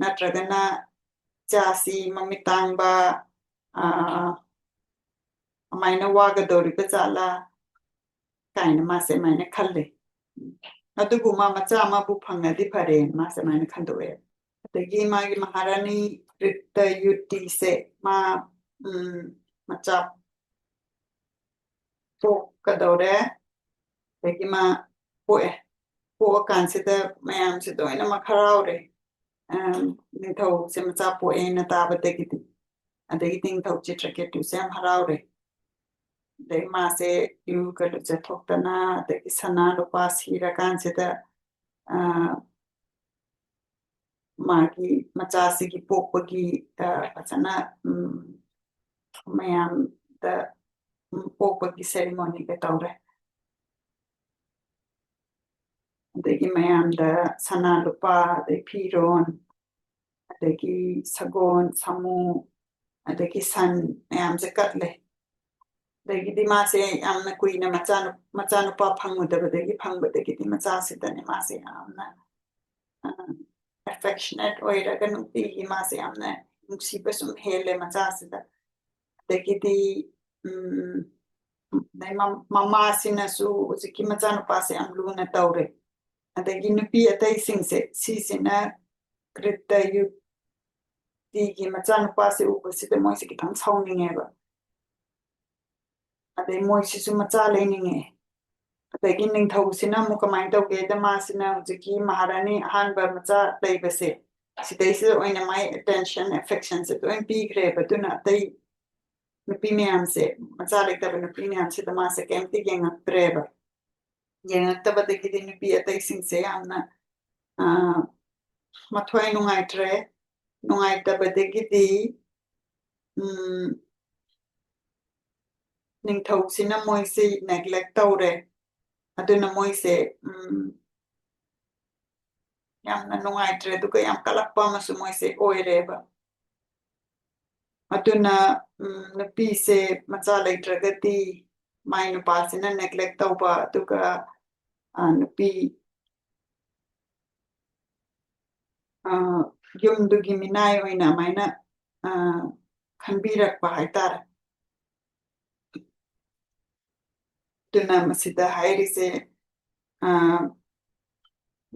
ꯅꯠꯇ꯭ꯔꯒꯅ ꯏꯆꯥꯁꯤ ꯃꯃꯤꯠ ꯇꯥꯡꯕ, ꯑ, ꯑꯗꯨꯃꯥꯏꯅ ꯋꯥꯒꯗꯧꯔꯤꯕ ꯖꯥꯠꯂꯥ?" ꯀꯥꯏꯅ ꯃꯥꯁꯦ ꯑꯗꯨꯃꯥꯏꯅ ꯈꯜꯂꯦ꯫ ꯑꯗꯨꯕꯨ ꯃꯥ ꯃꯆꯥ ꯑꯃꯕꯨ ꯐꯪꯉꯗꯤ ꯐꯔꯦꯅ ꯃꯥꯁꯦ ꯑꯗꯨꯃꯥꯏꯅ ꯈꯟꯗꯣꯛꯑꯦ꯫ ꯑꯗꯒꯤ ꯃꯥꯒꯤ ꯃꯍꯥꯔꯥꯅꯤ ꯔꯤꯠꯇ ꯌꯨꯇꯤꯁꯦ ꯃꯥ, ꯎꯝ, ꯃꯆꯥ ꯄꯣꯛꯀꯗꯧꯔꯦ꯫ ꯑꯗꯒꯤ ꯃꯥ ꯄꯣꯛꯑꯦ꯫ ꯄꯣꯛꯑꯀꯥꯟꯁꯤꯗ ꯃꯌꯥꯝꯁꯦ ꯂꯣꯏꯅꯃꯛ ꯍꯔꯥꯎꯔꯦ꯫ ꯑꯝ, ꯅꯤꯡꯊꯧꯁꯦ ꯃꯆꯥ ꯄꯣꯛꯑꯦꯅ ꯇꯥꯕꯗꯒꯤꯗꯤ꯫ ꯑꯗꯒꯤ ꯅꯤꯡꯊꯧ ꯆꯤꯇ꯭ꯔꯀꯦꯇꯨꯁꯦ ꯌꯥꯝ ꯍꯔꯥꯎꯔꯦ꯫ ꯑꯗꯩ ꯃꯥꯁꯦ ꯏꯔꯨꯒ ꯂꯨꯖꯊꯣꯛꯇꯅ, ꯑꯗꯒꯤ ꯁꯅꯥ ꯂꯨꯄꯥ ꯁꯤꯔꯀꯥꯟꯁꯤꯗ, ꯑ, ꯃꯥꯒꯤ ꯃꯆꯥꯁꯤꯒꯤ ꯄꯣꯛꯄꯒꯤ, ꯑ, ꯐꯖꯅ, ꯎꯝ, ꯃꯌꯥꯝꯗ, ꯎꯝ, ꯄꯣꯛꯄꯒꯤ ꯁꯦꯔꯤꯃꯣꯅꯤꯒ ꯇꯧꯔꯦ꯫ ꯑꯗꯒꯤ ꯃꯌꯥꯝꯗ ꯁꯅꯥ ꯂꯨꯄꯥ, ꯑꯗꯩ ꯐꯤꯔꯣꯟ, ꯑꯗꯒꯤ ꯁꯒꯣꯜ, ꯁꯥꯃꯨ, ꯑꯗꯒꯤ ꯁꯟ ꯃꯌꯥꯝꯁꯦ ꯀꯠꯂꯦ꯫ ꯑꯗꯒꯤꯗꯤ ꯃꯥꯁꯦ ꯌꯥꯝꯅ ꯀꯨꯏꯅ ꯃꯆꯥꯅꯨ-, ꯃꯆꯥꯅꯨꯄꯥ ꯐꯪꯉꯨꯗꯕꯗꯒꯤ, ꯐꯪꯕꯗꯒꯤꯗꯤ ꯃꯆꯥꯁꯤꯗꯅꯦ ꯃꯥꯁꯦ ꯌꯥꯝꯅ, ꯑ, affectionate ꯑꯣꯏꯔꯒ ꯅꯨꯡꯇꯤꯒꯤ ꯃꯥꯁꯦ ꯌꯥꯝꯅ ꯅꯨꯡꯁꯤꯕ ꯁꯨꯝ ꯍꯦꯜꯂꯦ ꯃꯆꯥꯁꯤꯗ꯫ ꯑꯗꯒꯤꯗꯤ, ꯎꯝ, ꯑꯗꯩ ꯃꯝ-, ꯃꯃꯥꯁꯤꯅꯁꯨ ꯍꯧꯖꯤꯛꯀꯤ ꯃꯆꯥꯅꯨꯄꯥꯁꯦ ꯌꯥꯝ ꯂꯨꯅ ꯇꯧꯔꯦ꯫ ꯑꯗꯒꯤ ꯅꯨꯄꯤ ꯑꯇꯩꯁꯤꯡꯁꯦ ꯁꯤꯁꯤꯅ ꯀ꯭ꯔꯤꯠꯇ ꯌꯨꯇꯤꯒꯤ ꯃꯆꯥꯅꯨꯄꯥꯁꯦ ꯎꯕꯁꯤꯗ ꯃꯣꯏꯁꯦ ꯈꯤꯇꯪ ꯁꯥꯎꯅꯤꯡꯉꯦꯕ꯫ ꯑꯗꯩ ꯃꯣꯏꯁꯤꯁꯨ ꯃꯆꯥ ꯂꯩꯅꯤꯡꯉꯦ꯫ ꯑꯗꯒꯤ ꯅꯤꯡꯊꯧꯁꯤꯅ ꯑꯃꯨꯛ ꯀꯃꯥꯏꯅ ꯇꯧꯒꯦꯗ, ꯃꯥꯁꯤꯅ ꯍꯧꯖꯤꯛꯀꯤ ꯃꯍꯥꯔꯥꯅꯤ ꯑꯍꯥꯟꯕ ꯃꯆꯥ ꯂꯩꯕꯁꯦ, ꯁꯤꯗꯩꯁꯤꯗ ꯑꯣꯏꯅ ꯃꯥꯏ attention, affectionꯁꯦ ꯂꯣꯏ ꯄꯤꯈ꯭ꯔꯦꯕ꯫ ꯑꯗꯨꯅ ꯑꯇꯩ ꯅꯨꯄꯤ ꯃꯌꯥꯝꯁꯦ, ꯃꯆꯥ ꯂꯩꯇꯕ ꯅꯨꯄꯤ ꯃꯌꯥꯝꯁꯤꯗ ꯃꯥꯁꯦ ꯀꯩꯝꯇ ꯌꯦꯡꯉꯛꯇ꯭ꯔꯦꯕ꯫ ꯌꯦꯡꯉꯛꯇꯕꯗꯒꯤꯗꯤ ꯅꯨꯄꯤ ꯑꯇꯩꯁꯤꯡꯁꯦ ꯌꯥꯝꯅ, ꯑ, ꯃꯊ꯭ꯋꯥꯏ ꯅꯨꯡꯉꯥꯏꯇ꯭ꯔꯦ꯫ ꯅꯨꯡꯉꯥꯏꯇꯕꯗꯒꯤꯗꯤ, ꯎꯝ, ꯅꯤꯡꯊꯧꯁꯤꯅ ꯃꯣꯏꯁꯤ neglect ꯇꯧꯔꯦ꯫ ꯑꯗꯨꯅ ꯃꯣꯏꯁꯦ, ꯎꯝ, ꯌꯥꯝꯅ ꯅꯨꯡꯉꯥꯏꯇ꯭ꯔꯦ, ꯑꯗꯨꯒ ꯌꯥꯝ ꯀꯜꯂꯛꯄ ꯑꯃꯁꯨ ꯃꯣꯏꯁꯦ ꯑꯣꯏꯔꯦꯕ꯫ ꯑꯗꯨꯅ, ꯎꯝ, ꯅꯨꯄꯤꯁꯦ ꯃꯆꯥ ꯂꯩꯇ꯭ꯔꯒꯗꯤ ꯃꯥꯏ ꯅꯨꯄꯥꯁꯤꯅ neglect ꯇꯧꯕ, ꯑꯗꯨꯒ, ꯑ, ꯅꯨꯄꯤ, ꯑ, ꯌꯨꯝꯗꯨꯒꯤ ꯃꯤꯅꯥꯏ ꯑꯣꯏꯅ ꯑꯗꯨꯃꯥꯏꯅ, ꯑ, ꯈꯟꯕꯤꯔꯛꯄ ꯍꯥꯏꯇꯥꯔꯦ꯫ ꯑꯗꯨꯅ ꯃꯁꯤꯗ ꯍꯥꯏꯔꯤꯁꯦ, ꯑ,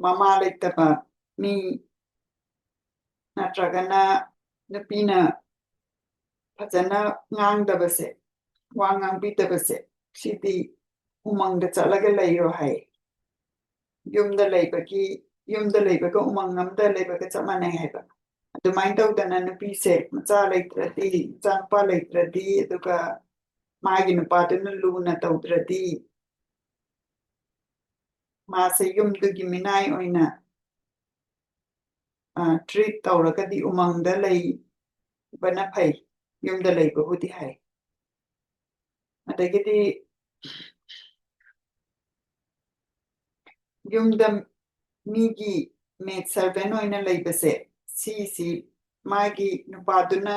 ꯃꯃꯥ ꯂꯩꯇꯕ ꯃꯤ ꯅꯠꯇ꯭ꯔꯒꯅ ꯅꯨꯄꯤꯅ ꯐꯖꯅ ꯉꯥꯡꯗꯕꯁꯦ, ꯋꯥ ꯉꯥꯡꯕꯤꯗꯕꯁꯦ, ꯁꯤꯗꯤ ꯎꯃꯪꯗ ꯆꯠꯂꯒ ꯂꯩꯔꯣ ꯍꯥꯏ꯫ ꯌꯨꯝꯗ ꯂꯩꯕꯒꯤ, ꯌꯨꯝꯗ ꯂꯩꯕꯒ ꯎꯃꯪ ꯑꯃꯗ ꯂꯩꯕꯒ ꯆꯞ ꯃꯥꯟꯅꯩ ꯍꯥꯏꯕ꯫ ꯑꯗꯨꯃꯥꯏꯅ ꯇꯧꯗꯅ ꯅꯨꯄꯤꯁꯦ ꯃꯆꯥ ꯂꯩꯇ꯭ꯔꯗꯤ, ꯃꯆꯥ ꯅꯨꯄꯥ ꯂꯩꯇ꯭ꯔꯗꯤ, ꯑꯗꯨꯒ ꯃꯥꯒꯤ ꯅꯨꯄꯥꯗꯨꯅ ꯂꯨꯅ ꯇꯧꯗ꯭ꯔꯗꯤ, ꯃꯥꯁꯦ ꯌꯨꯝꯗꯨꯒꯤ ꯃꯤꯅꯥꯏ ꯑꯣꯏꯅ, ꯑ, treat ꯇꯧꯔꯒꯗꯤ ꯎꯃꯪꯗ ꯂꯩꯕꯅ ꯐꯩ, ꯌꯨꯝꯗ ꯂꯩꯕꯕꯨꯗꯤ ꯍꯥꯏ꯫ ꯑꯗꯒꯤꯗꯤ ꯌꯨꯝꯗ ꯃꯤꯒꯤ maid servant ꯑꯣꯏꯅ ꯂꯩꯕꯁꯦ, ꯁꯤꯁꯤ ꯃꯥꯒꯤ ꯅꯨꯄꯥꯗꯨꯅ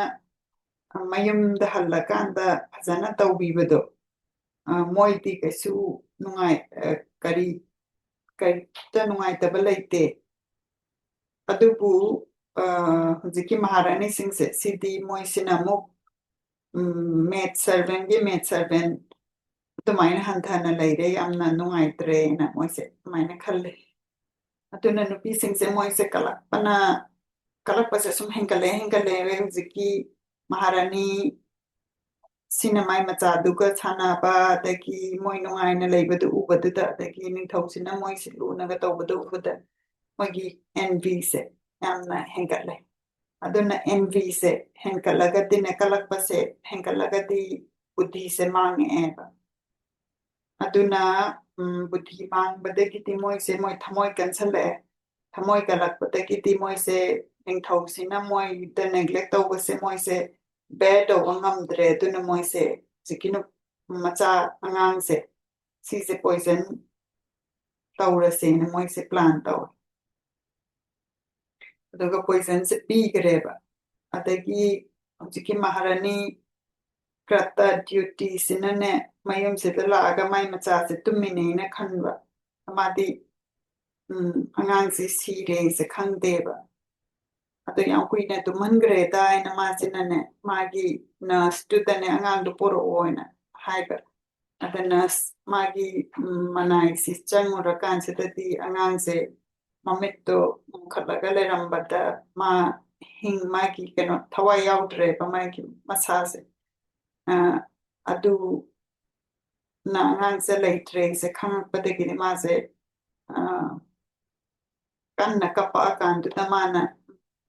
ꯃꯌꯨꯝꯗ ꯍꯜꯂꯀꯥꯟꯗ ꯐꯖꯅ ꯇꯧꯕꯤꯕꯗꯣ, ꯑ, ꯃꯣꯏꯗꯤ ꯀꯩꯁꯨ ꯅꯨꯡꯉꯥꯏ-, ꯑ, ꯀꯔꯤ, ꯀꯔꯤꯝꯇ ꯅꯨꯡꯉꯥꯏꯇꯕ ꯂꯩꯇꯦ꯫ ꯑꯗꯨꯕꯨ, ꯑ, ꯍꯧꯖꯤꯛꯀꯤ ꯃꯍꯥꯔꯥꯅꯤꯁꯤꯡꯁꯦ, ꯁꯤꯗꯤ ꯃꯣꯏꯁꯤꯅ ꯑꯃꯨꯛ, ꯎꯝ, maid servantꯒꯤ maid servant ꯑꯗꯨꯃꯥꯏꯅ ꯍꯟꯊꯅ ꯂꯩꯔꯦ, ꯌꯥꯝꯅ ꯅꯨꯡꯉꯥꯏꯇ꯭ꯔꯦꯅ ꯃꯣꯏꯁꯦ ꯑꯗꯨꯃꯥꯏꯅ ꯈꯜꯂꯦ꯫ ꯑꯗꯨꯅ ꯅꯨꯄꯤꯁꯤꯡꯁꯦ ꯃꯣꯏꯁꯦ ꯀꯜꯂꯛꯄꯅ, ꯀꯜꯂꯛꯄꯁꯦ ꯁꯨꯝ ꯍꯦꯟꯒꯠꯂꯦ, ꯍꯦꯟꯒꯠꯂꯦ꯫ ꯍꯧꯖꯤꯛꯀꯤ ꯃꯍꯥꯔꯥꯅꯤ ꯁꯤꯅ ꯃꯥꯏ ꯃꯆꯥꯗꯨꯒ ꯁꯥꯟꯅꯕ, ꯑꯗꯒꯤ ꯃꯣꯏ ꯅꯨꯡꯉꯥꯏꯅ ꯂꯩꯕꯗꯨ ꯎꯕꯗꯨꯗ, ꯑꯗꯒꯤ ꯅꯤꯡꯊꯧꯁꯤꯅ ꯃꯣꯏꯁꯤ ꯂꯨꯅꯒ ꯇꯧꯕꯗꯨ ꯎꯕꯗ ꯃꯣꯏꯒꯤ envyꯁꯦ ꯌꯥꯝꯅ ꯍꯦꯟꯒꯠꯂꯦ꯫ ꯑꯗꯨꯅ envyꯁꯦ ꯍꯦꯟꯒꯠꯂꯒꯗꯤꯅꯦ, ꯀꯜꯂꯛꯄꯁꯦ ꯍꯦꯟꯒꯠꯂꯒꯗꯤ ꯕꯨꯙꯤꯁꯦ ꯃꯥꯡꯉꯛꯑꯦꯕ꯫ ꯑꯗꯨꯅ ꯎꯝ, ꯕꯨꯙꯤ ꯃꯥꯡꯕꯗꯒꯤꯗꯤ ꯃꯣꯏꯁꯦ, ꯃꯣꯏ ꯊꯃꯣꯏ ꯀꯟꯁꯜꯂꯛꯑꯦ꯫ ꯊꯃꯣꯏ ꯀꯜꯂꯛꯄꯗꯒꯤꯗꯤ ꯃꯣꯏꯁꯦ, ꯅꯤꯡꯊꯧꯁꯤꯅ ꯃꯣꯏꯗ neglect ꯇꯧꯕꯁꯦ ꯃꯣꯏꯁꯦ bear ꯇꯧꯕ ꯉꯝꯗ꯭ꯔꯦ꯫ ꯑꯗꯨꯅ ꯃꯣꯏꯁꯦ ꯍꯧꯖꯤꯛꯀꯤ ꯅꯨ-, ꯃꯆꯥ ꯑꯉꯥꯡꯁꯦ, ꯁꯤꯁꯦ poison ꯇꯧꯔꯁꯦꯅ ꯃꯣꯏꯁꯦ plan ꯇꯧꯋꯦ꯫ ꯑꯗꯨꯒ poisonꯁꯦ ꯄꯤꯈ꯭ꯔꯦꯕ꯫ ꯑꯗꯒꯤ ꯍꯧꯖꯤꯛꯀꯤ ꯃꯍꯥꯔꯥꯅꯤ ꯀ꯭ꯔꯇ ꯗ꯭ꯌꯨꯇꯤꯁꯤꯅꯅꯦ, ꯃꯌꯨꯝꯁꯤꯗ ꯂꯥꯛꯑꯒ ꯃꯥꯏ ꯃꯆꯥꯁꯦ ꯇꯨꯝꯃꯤꯅꯦꯅ ꯈꯟꯕ꯫ ꯃꯥꯗꯤ, ꯎꯝ, ꯑꯉꯥꯡꯁꯦ ꯁꯤꯔꯦꯁꯦ ꯈꯪꯗꯦꯕ꯫ ꯑꯗꯣ ꯌꯥꯝ ꯀꯨꯏꯅ ꯇꯨꯝꯍꯟꯈ꯭ꯔꯦꯗ ꯍꯥꯏꯅ ꯃꯥꯁꯤꯅꯅꯦ, ꯃꯥꯒꯤ nurseꯇꯨꯗꯅꯦ ꯑꯉꯥꯡꯗꯣ ꯄꯣꯔꯛꯑꯣꯅ ꯍꯥꯏꯕ꯫ ꯑꯗ nurse ꯃꯥꯒꯤ, ꯎꯝ, ꯃꯅꯥꯏꯁꯤ ꯆꯪꯉꯨꯔꯀꯥꯟꯁꯤꯗꯗꯤ ꯑꯉꯥꯡꯁꯦ ꯃꯃꯤꯠꯇꯣ ꯃꯨꯟꯈꯠꯂꯒ ꯂꯩꯔꯝꯕꯗ ꯃꯥ ꯍꯤꯡ-, ꯃꯥꯒꯤ ꯀꯩꯅꯣ, ꯊꯋꯥꯏ ꯌꯥꯎꯗ꯭ꯔꯦꯕ ꯃꯥꯒꯤ ꯃꯁꯥꯁꯦ꯫ ꯑ, ꯑꯗꯨꯅ ꯑꯉꯥꯡꯁꯦ ꯂꯩꯇ꯭ꯔꯦꯁꯦ ꯈꯪꯉꯛꯄꯗꯒꯤꯗꯤ ꯃꯥꯁꯦ, ꯑ, ꯀꯟꯅ ꯀꯞꯄꯛꯑꯀꯥꯟꯗꯨꯗ ꯃꯥꯅ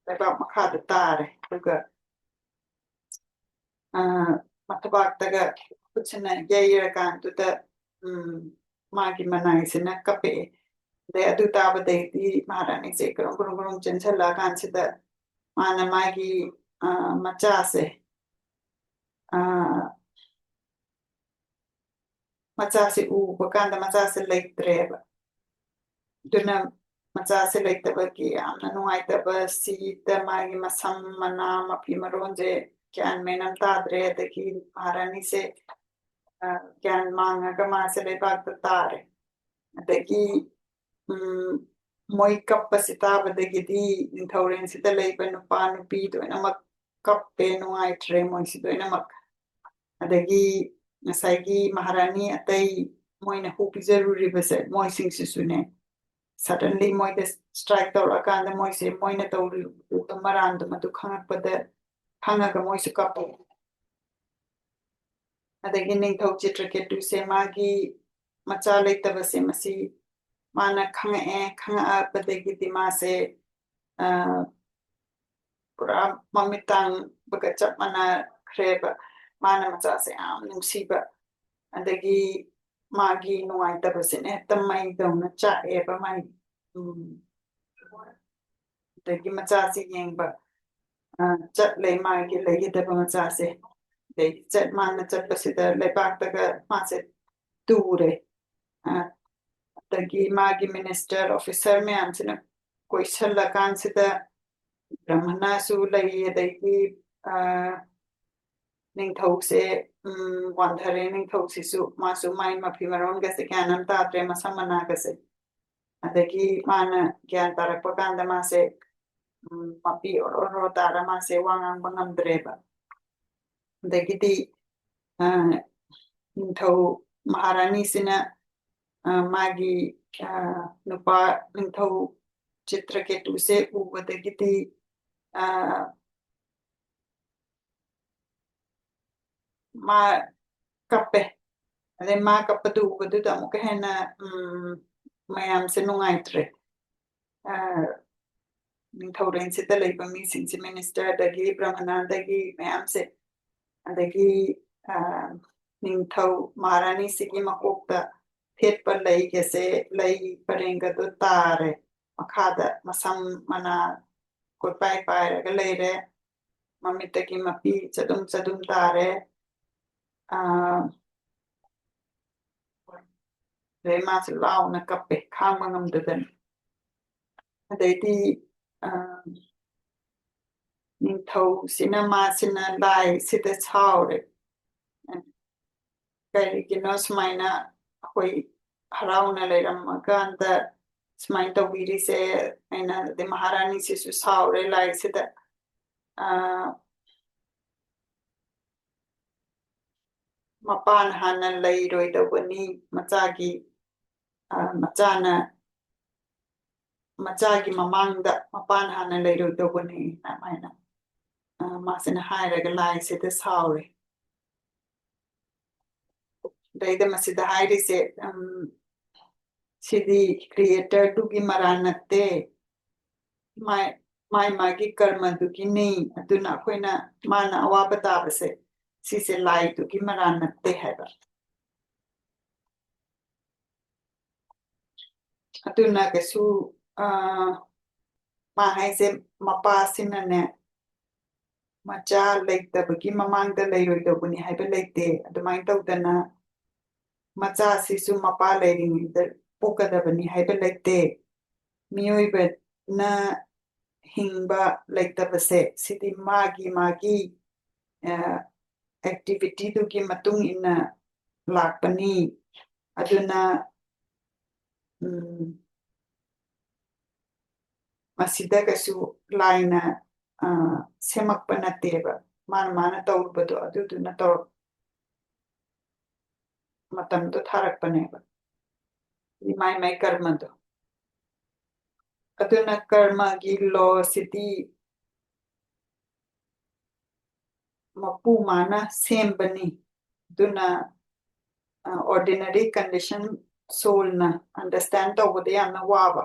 ꯂꯩꯕꯥꯛ ꯃꯈꯥꯗ ꯇꯥꯔꯦ꯫ ꯑꯗꯨꯒ, ꯑ, ꯃꯊꯕꯥꯛꯇꯒ ꯈꯨꯠꯁꯤꯅ ꯌꯩꯔꯀꯥꯟꯗꯨꯗ, ꯎꯝ, ꯃꯥꯒꯤ ꯃꯅꯥꯏꯁꯤꯅ ꯀꯞꯄꯛꯑꯦ꯫ ꯑꯗꯩ ꯑꯗꯨ ꯇꯥꯕꯗꯩꯗꯤ ꯃꯍꯥꯔꯥꯅꯤꯁꯦ ꯒ꯭ꯔꯨꯝ ꯒ꯭ꯔꯨꯝ ꯒ꯭ꯔꯨꯝ ꯆꯦꯟꯁꯤꯜꯂꯛꯑꯀꯥꯟꯁꯤꯗ ꯃꯥꯅ ꯃꯥꯒꯤ, ꯑ, ꯃꯆꯥꯁꯦ, ꯑ, ꯃꯆꯥꯁꯦ ꯎꯕ ꯀꯥꯟꯗ ꯃꯆꯥꯁꯦ ꯂꯩꯇ꯭ꯔꯦꯕ꯫ ꯑꯗꯨꯅ ꯃꯆꯥꯁꯦ ꯂꯩꯇꯕꯒꯤ ꯌꯥꯝꯅ ꯅꯨꯡꯉꯥꯏꯇꯕ, ꯁꯤꯗ ꯃꯥꯒꯤ ꯃꯁꯝ ꯃꯅꯥ ꯃꯐꯤ ꯃꯔꯣꯟꯁꯦ ꯒ꯭ꯌꯥꯟ ꯃꯦꯟ ꯑꯃ ꯇꯥꯗ꯭ꯔꯦ꯫ ꯑꯗꯒꯤ ꯃꯍꯥꯔꯥꯅꯤꯁꯦ, ꯑ, ꯒ꯭ꯌꯥꯟ ꯃꯥꯡꯉꯒ ꯃꯥꯁꯦ ꯂꯩꯕꯥꯛꯇ ꯇꯥꯔꯦ꯫ ꯑꯗꯒꯤ, ꯎꯝ, ꯃꯣꯏ ꯀꯞꯄꯁꯤ ꯇꯥꯕꯗꯒꯤꯗꯤ ꯅꯤꯡꯊꯧꯔꯦꯟꯁꯤꯗ ꯂꯩꯕ ꯅꯨꯄꯥ ꯅꯨꯄꯤ ꯂꯣꯏꯅꯃꯛ ꯀꯞꯄꯦ, ꯅꯨꯡꯉꯥꯏꯇ꯭ꯔꯦ ꯃꯣꯏꯁꯤ ꯂꯣꯏꯅꯃꯛ꯫ ꯑꯗꯒꯤ ꯉꯁꯥꯏꯒꯤ ꯃꯍꯥꯔꯥꯅꯤ ꯑꯇꯩ ꯃꯣꯏꯅ ꯍꯨ ꯄꯤꯖꯔꯨꯔꯤꯕꯁꯦ, ꯃꯣꯏꯁꯤꯡꯁꯤꯁꯨꯅꯦ, suddenly ꯃꯣꯏꯗ strike ꯇꯧꯔꯛꯑꯀꯥꯟꯗ ꯃꯣꯏꯁꯦ, ꯃꯣꯏꯅ ꯇꯧꯔꯤꯕ ꯃꯔꯥꯟꯗꯣ ꯃꯗꯨ ꯈꯪꯉꯛꯄꯗ, ꯈꯪꯉꯒ ꯃꯣꯏꯁꯨ ꯀꯞꯄꯦ꯫ ꯑꯗꯒꯤ ꯅꯤꯡꯊꯧ ꯆꯤꯇ꯭ꯔꯀꯦꯇꯨꯁꯦ ꯃꯥꯒꯤ ꯃꯆꯥ ꯂꯩꯇꯕꯁꯦ ꯃꯁꯤ ꯃꯥꯅ ꯈꯪꯉꯛꯑꯦ꯫ ꯈꯪꯉꯛꯑꯕꯗꯒꯤꯗꯤ ꯃꯥꯁꯦ, ꯑ, ꯄꯨꯔꯥ ꯃꯃꯤꯠ ꯇꯥꯡꯕꯒ ꯆꯞ ꯃꯥꯟꯅꯈ꯭ꯔꯦꯕ꯫ ꯃꯥꯅ ꯃꯆꯥꯁꯦ ꯌꯥꯝ ꯅꯨꯡꯁꯤꯕ, ꯑꯗꯒꯤ ꯃꯥꯒꯤ ꯅꯨꯡꯉꯥꯏꯇꯕꯁꯤꯅ ꯍꯦꯛꯇ ꯃꯩꯗꯧꯅ ꯆꯥꯛꯑꯦꯕ ꯃꯥꯒꯤ꯫ ꯎꯝ꯫ ꯑꯗꯒꯤ ꯃꯆꯥꯁꯤ ꯌꯦꯡꯕ, ꯑ, ꯆꯠꯂꯦ ꯃꯥꯒꯤ ꯂꯩꯒꯗꯕ ꯃꯆꯥꯁꯦ꯫ ꯑꯗꯩ ꯆꯠ-, ꯃꯥꯅ ꯆꯠꯄꯁꯤꯗ ꯂꯩꯕꯥꯛꯇꯒ ꯃꯥꯁꯦ ꯇꯨꯔꯦ꯫ ꯑ, ꯑꯗꯒꯤ ꯃꯥꯒꯤ minister officer ꯃꯌꯥꯝꯁꯤꯅ ꯀꯣꯏꯁꯜꯂꯀꯥꯟꯁꯤꯗ ꯕ꯭ꯔꯍꯃꯅꯁꯨ ꯂꯩ, ꯑꯗꯒꯤ, ꯑ, ꯅꯤꯡꯊꯧꯁꯦ, ꯎꯝ, ꯋꯥꯟꯊꯔꯦ꯫ ꯅꯤꯡꯊꯧꯁꯤꯁꯨ, ꯃꯥꯁꯨ ꯃꯥꯏ ꯃꯐꯤ ꯃꯔꯣꯟꯒꯁꯦ ꯒ꯭ꯌꯥꯟ ꯑꯃ ꯇꯥꯗ꯭ꯔꯦ, ꯃꯁꯝ ꯃꯅꯥꯒꯁꯦ꯫ ꯑꯗꯒꯤ ꯃꯥꯅ ꯒ꯭ꯌꯥꯟ ꯇꯥꯔꯛꯄ ꯀꯥꯟꯗ ꯃꯥꯁꯦ, ꯎꯝ, ꯃꯄꯤ ꯑꯣꯔꯣ ꯑꯣꯔꯣ ꯇꯥꯔ ꯃꯥꯁꯦ ꯋꯥ ꯉꯥꯡꯕ ꯉꯝꯗ꯭ꯔꯦꯕ꯫ ꯑꯗꯒꯤꯗꯤ, ꯑ, ꯅꯤꯡꯊꯧ ꯃꯍꯥꯔꯥꯅꯤꯁꯤꯅ, ꯑ, ꯃꯥꯒꯤ, ꯑ, ꯅꯨꯄꯥ ꯅꯤꯡꯊꯧ ꯆꯤꯇ꯭ꯔꯀꯦꯇꯨꯁꯦ ꯎꯕꯗꯒꯤꯗꯤ, ꯑ, ꯃꯥ ꯀꯞꯄꯦ꯫ ꯑꯗꯩ ꯃꯥ ꯀꯞꯄꯗꯨ ꯎꯕꯗꯨꯗ ꯑꯃꯨꯛꯀ ꯍꯦꯟꯅ, ꯎꯝ, ꯃꯌꯥꯝꯁꯦ ꯅꯨꯡꯉꯥꯏꯇ꯭ꯔꯦ꯫ ꯑ, ꯅꯤꯡꯊꯧꯔꯦꯟꯁꯤꯗ ꯂꯩꯕ ꯃꯤꯁꯤꯡꯁꯦ, minister ꯗꯒꯤ, ꯕ꯭ꯔꯍꯃꯅꯥꯗꯒꯤ ꯃꯌꯥꯝꯁꯦ, ꯑꯗꯒꯤ, ꯑ, ꯅꯤꯡꯊꯧ ꯃꯍꯥꯔꯥꯅꯤꯁꯤꯒꯤ ꯃꯀꯣꯛꯇ ꯊꯦꯠꯄ ꯂꯩꯒꯁꯦ, ꯂꯩ ꯄꯔꯦꯡꯒꯗꯣ ꯇꯥꯔꯦ꯫ ꯃꯈꯥꯗ ꯃꯁꯝ ꯃꯅꯥ ꯀꯣꯏꯄꯥꯏ ꯄꯥꯏꯔꯒ ꯂꯩꯔꯦ꯫ ꯃꯃꯤꯠꯇꯒꯤ ꯃꯄꯤ ꯆꯗꯨꯝ ꯆꯗꯨꯝ ꯇꯥꯔꯦ꯫ ꯑ, ꯑꯗꯩ ꯃꯥꯁꯦ ꯂꯥꯎꯅ ꯀꯞꯄꯦ, ꯈꯥꯡꯕ ꯉꯝꯗꯗꯅ꯫ ꯑꯗꯩꯗꯤ, ꯑ, ꯅꯤꯡꯊꯧꯁꯤꯅ, ꯃꯥꯁꯤꯅ ꯂꯥꯏꯁꯤꯗ ꯁꯥꯎꯔꯦ꯫ "ꯀꯔꯤꯒꯤꯅꯣ ꯁꯨꯃꯥꯏꯅ ꯑꯩꯈꯣꯏ ꯍꯔꯥꯎꯅ ꯂꯩꯔꯝꯃꯀꯥꯟꯗ ꯁꯨꯃꯥꯏꯅ ꯇꯧꯕꯤꯔꯤꯁꯦ?" ꯍꯥꯏꯅ꯫ ꯑꯗꯩ ꯃꯍꯥꯔꯥꯅꯤꯁꯤꯁꯨ ꯁꯥꯎꯔꯦ ꯂꯥꯏꯁꯤꯗ꯫ ꯑ, ꯃꯄꯥꯅ ꯍꯥꯟꯅ ꯂꯩꯔꯣꯏꯗꯧꯕꯅꯤ, ꯃꯆꯥꯒꯤ, ꯑ, ꯃꯆꯥꯅ, ꯃꯆꯥꯒꯤ ꯃꯃꯥꯡꯗ ꯃꯄꯥꯅ ꯍꯥꯟꯅ ꯂꯩꯔꯣꯏꯗꯧꯕꯅꯤ, ꯑꯗꯨꯃꯥꯏꯅ, ꯑ, ꯃꯥꯁꯤꯅ ꯍꯥꯏꯔꯒ ꯂꯥꯏꯁꯤꯗ ꯁꯥꯎꯔꯦ꯫ ꯑꯗꯩꯗ ꯃꯁꯤꯗ ꯍꯥꯏꯔꯤꯁꯦ, ꯎꯝ, ꯁꯤꯗꯤ creator ꯗꯨꯒꯤ ꯃꯔꯥꯜ ꯅꯠꯇꯦ꯫ ꯃꯥꯏ-, ꯃꯥꯏ ꯃꯥꯒꯤ ꯀꯔꯃꯗꯨꯒꯤꯅꯤ꯫ ꯑꯗꯨꯅ ꯑꯩꯈꯣꯏꯅ ꯃꯥꯅ ꯑꯋꯥꯕ ꯇꯥꯕꯁꯦ ꯁꯤꯁꯦ ꯂꯥꯏꯗꯨꯒꯤ ꯃꯔꯥꯜ ꯅꯠꯇꯦ ꯍꯥꯏꯕ꯫ ꯑꯗꯨꯅ ꯀꯩꯁꯨ, ꯑ, ꯃꯥ ꯍꯥꯏꯁꯦ ꯃꯄꯥꯁꯤꯅꯅꯦ, ꯃꯆꯥ ꯂꯩꯇꯕꯒꯤ ꯃꯃꯥꯡꯗ ꯂꯩꯔꯣꯏꯗꯧꯕꯅꯤ ꯍꯥꯏꯕ ꯂꯩꯇꯦ꯫ ꯑꯗꯨꯃꯥꯏꯅ ꯇꯧꯗꯅ ꯃꯆꯥꯁꯤꯁꯨ ꯃꯄꯥ ꯂꯩꯔꯤꯉꯩꯗ ꯄꯣꯛꯀꯗꯕꯅꯤ ꯍꯥꯏꯕ ꯂꯩꯇꯦ꯫ ꯃꯤꯑꯣꯏꯕꯅ ꯍꯤꯡꯕ ꯂꯩꯇꯕꯁꯦ ꯁꯤꯗꯤ ꯃꯥꯒꯤ ꯃꯥꯒꯤ, ꯑ, activity ꯗꯨꯒꯤ ꯃꯇꯨꯡ ꯏꯟꯅ ꯂꯥꯛꯄꯅꯤ꯫ ꯑꯗꯨꯅ, ꯎꯝ, ꯃꯁꯤꯗ ꯀꯩꯁꯨ ꯂꯥꯏꯅ, ꯑ, ꯁꯦꯝꯃꯛꯄ ꯅꯠꯇꯦꯕ꯫ ꯃꯥꯅ ꯃꯥꯅ ꯇꯧꯔꯨꯕꯗꯣ ꯑꯗꯨꯗꯨꯅ ꯇꯧꯔꯛ-, ꯃꯇꯝꯗꯣ ꯊꯥꯔꯛꯄꯅꯦꯕ꯫ ꯃꯥꯏ ꯃꯥꯏ ꯀꯔꯃꯗꯣ꯫ ꯑꯗꯨꯅ ꯀꯔꯃꯒꯤ law ꯁꯤꯗꯤ ꯃꯄꯨ ꯃꯥꯅ ꯁꯦꯝꯕꯅꯤ꯫ ꯑꯗꯨꯅ, ꯑ, ordinary condition soul ꯅ understand ꯇꯧꯕꯗ ꯌꯥꯝꯅ ꯋꯥꯕ꯫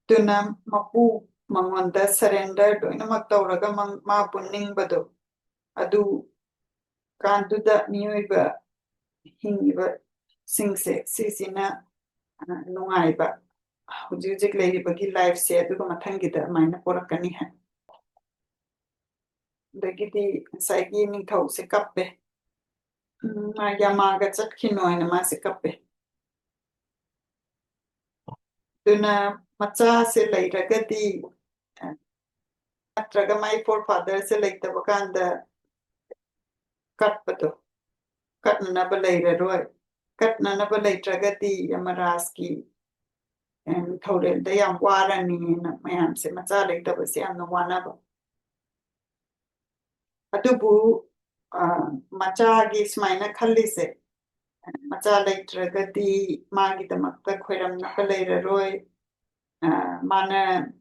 ꯑꯗꯨꯅ ꯃꯄꯨ ꯃꯉꯣꯟꯗ surrender ꯂꯣꯏꯅꯃꯛ ꯇꯧꯔꯒ ꯃꯪ-, ꯃꯥꯕꯨ ꯅꯤꯡꯕꯗꯣ, ꯑꯗꯨ ꯀꯥꯟꯗꯨꯗ ꯃꯤꯑꯣꯏꯕ ꯍꯤꯡꯉꯤꯕꯁꯤꯡꯁꯦ ꯁꯤꯁꯤꯅ, ꯑ, ꯅꯨꯡꯉꯥꯏꯕ ꯍꯧꯖꯤꯛ ꯍꯧꯖꯤꯛ ꯂꯩꯔꯤꯕꯒꯤ life ꯁꯦ, ꯑꯗꯨꯒ ꯃꯊꯪꯒꯤꯗ ꯑꯗꯨꯃꯥꯏꯅ ꯄꯣꯔꯛꯀꯅꯤ ꯍꯥꯏ꯫ ꯑꯗꯒꯤꯗꯤ ꯉꯁꯥꯏꯒꯤ ꯅꯤꯡꯊꯧꯁꯦ ꯀꯞꯄꯦ꯫ ꯎꯝ, ꯃꯥ ꯌꯃꯥꯒ ꯆꯠꯈꯤꯅꯣ ꯍꯥꯏꯅ ꯃꯥꯁꯦ ꯀꯞꯄꯦ꯫ ꯑꯗꯨꯅ ꯃꯆꯥꯁꯦ ꯂꯩꯔꯒꯗꯤ, ꯑ, ꯅꯠꯇ꯭ꯔꯒ ꯃꯥꯏ forefather ꯁꯦ ꯂꯩꯇꯕ ꯀꯥꯟꯗ ꯀꯠꯄꯗꯣ, ꯀꯠꯅꯅꯕ ꯂꯩꯔꯔꯣꯏ꯫ ꯀꯠꯅꯅꯕ ꯂꯩꯇ꯭ꯔꯒꯗꯤ ꯌꯃꯔꯥꯖꯀꯤ, ꯑ, ꯊꯧꯔꯦꯜꯗ ꯌꯥꯝ ꯋꯥꯔꯅꯤꯅ ꯃꯌꯥꯝꯁꯦ ꯃꯆꯥ ꯂꯩꯇꯕꯁꯦ ꯌꯥꯝꯅ ꯋꯥꯅꯕ꯫ ꯑꯗꯨꯕꯨ, ꯑ, ꯃꯆꯥꯒꯤ ꯁꯨꯃꯥꯏꯅ ꯈꯜꯂꯤꯁꯦ, ꯃꯆꯥ ꯂꯩꯇ꯭ꯔꯒꯗꯤ ꯃꯥꯒꯤꯗꯃꯛꯇ ꯈꯣꯏꯔꯝꯅꯕ ꯂꯩꯔꯔꯣꯏ, ꯑ, ꯃꯥꯅ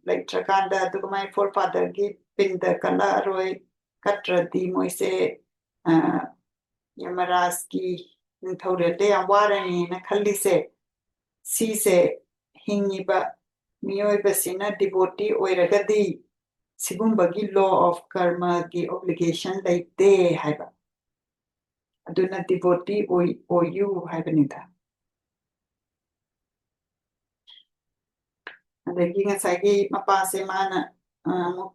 ꯂꯩꯇ꯭ꯔꯀꯥꯟꯗ ꯑꯗꯨꯒ ꯃꯥꯏ forefather ꯒꯤ ꯄꯤꯟꯗ ꯀꯠꯂꯛꯑꯔꯣꯏ, ꯀꯠꯇ꯭ꯔꯗꯤ ꯃꯣꯏꯁꯦ, ꯑ, ꯌꯃꯔꯥꯖꯀꯤ ꯅꯤꯡꯊꯧꯔꯦꯜꯗ ꯌꯥꯝ ꯋꯥꯔꯅꯤꯅ ꯈꯜꯂꯤꯁꯦ, ꯁꯤꯁꯦ ꯍꯤꯡꯉꯤꯕ ꯃꯤꯑꯣꯏꯕꯁꯤꯅ devotee ꯑꯣꯏꯔꯒꯗꯤ ꯁꯤꯒꯨꯝꯕꯒꯤ law of karmaꯒꯤ obligation ꯂꯩꯇꯦ ꯍꯥꯏꯕ꯫ ꯑꯗꯨꯅ devotee ꯑꯣꯏ-, ꯑꯣꯏꯌꯨ ꯍꯥꯏꯕꯅꯤꯗ꯫ ꯑꯗꯒꯤ ꯉꯁꯥꯏꯒꯤ ꯃꯄꯥꯁꯦ ꯃꯥꯅ, ꯑ, ꯑꯃꯨꯛ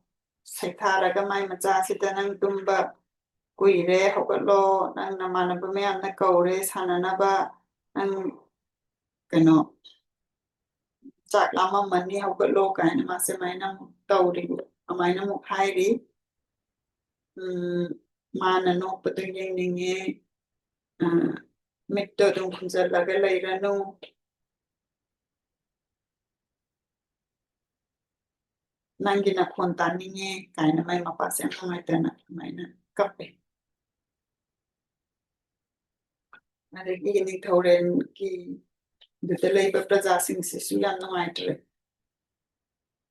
ꯁꯩꯊꯥꯔꯒ ꯃꯥꯏ ꯃꯆꯥꯁꯤꯗ, "ꯅꯪ ꯇꯨꯝꯕ ꯀꯨꯏꯔꯦ, ꯍꯧꯒꯠꯂꯣ, ꯅꯪ ꯅꯃꯥꯟꯅꯕ ꯃꯌꯥꯝꯅ ꯀꯧꯔꯦ ꯁꯥꯟꯅꯅꯕ, ꯅꯪ ꯀꯩꯅꯣ, ꯆꯥꯛ ꯂꯥꯝꯃꯝꯃꯅꯤ, ꯍꯧꯒꯠꯂꯣ" ꯀꯥꯏꯅ ꯃꯥꯁꯦ ꯑꯗꯨꯃꯥꯏꯅ ꯑꯃꯨꯛ ꯇꯧꯔꯤ, ꯑꯗꯨꯃꯥꯏꯅ ꯑꯃꯨꯛ ꯍꯥꯏꯔꯤ꯫ ꯎꯝ, ꯃꯥꯅ ꯅꯣꯛꯄꯗꯣ ꯌꯦꯡꯅꯤꯡꯉꯦ꯫ ꯑ, "ꯃꯤꯠꯇꯣ ꯑꯗꯨꯝ ꯈꯨꯝꯖꯤꯜꯂꯒ ꯂꯩꯔꯅꯨ, ꯅꯪꯒꯤ ꯅꯈꯣꯟ ꯇꯥꯅꯤꯡꯉꯦ" ꯀꯥꯏꯅ ꯃꯥꯏ ꯃꯄꯥꯁꯦ ꯌꯥꯝ ꯅꯨꯡꯉꯥꯏꯇꯅ ꯑꯗꯨꯃꯥꯏꯅ ꯀꯞꯄꯦ꯫ ꯑꯗꯒꯤ ꯅꯤꯡꯊꯧꯔꯦꯜꯒꯤ ꯑꯗꯨꯗ ꯂꯩꯕ ꯄ꯭ꯔꯖꯥꯁꯤꯡꯁꯤꯁꯨ ꯌꯥꯝ ꯅꯨꯡꯉꯥꯏꯇ꯭ꯔꯦ꯫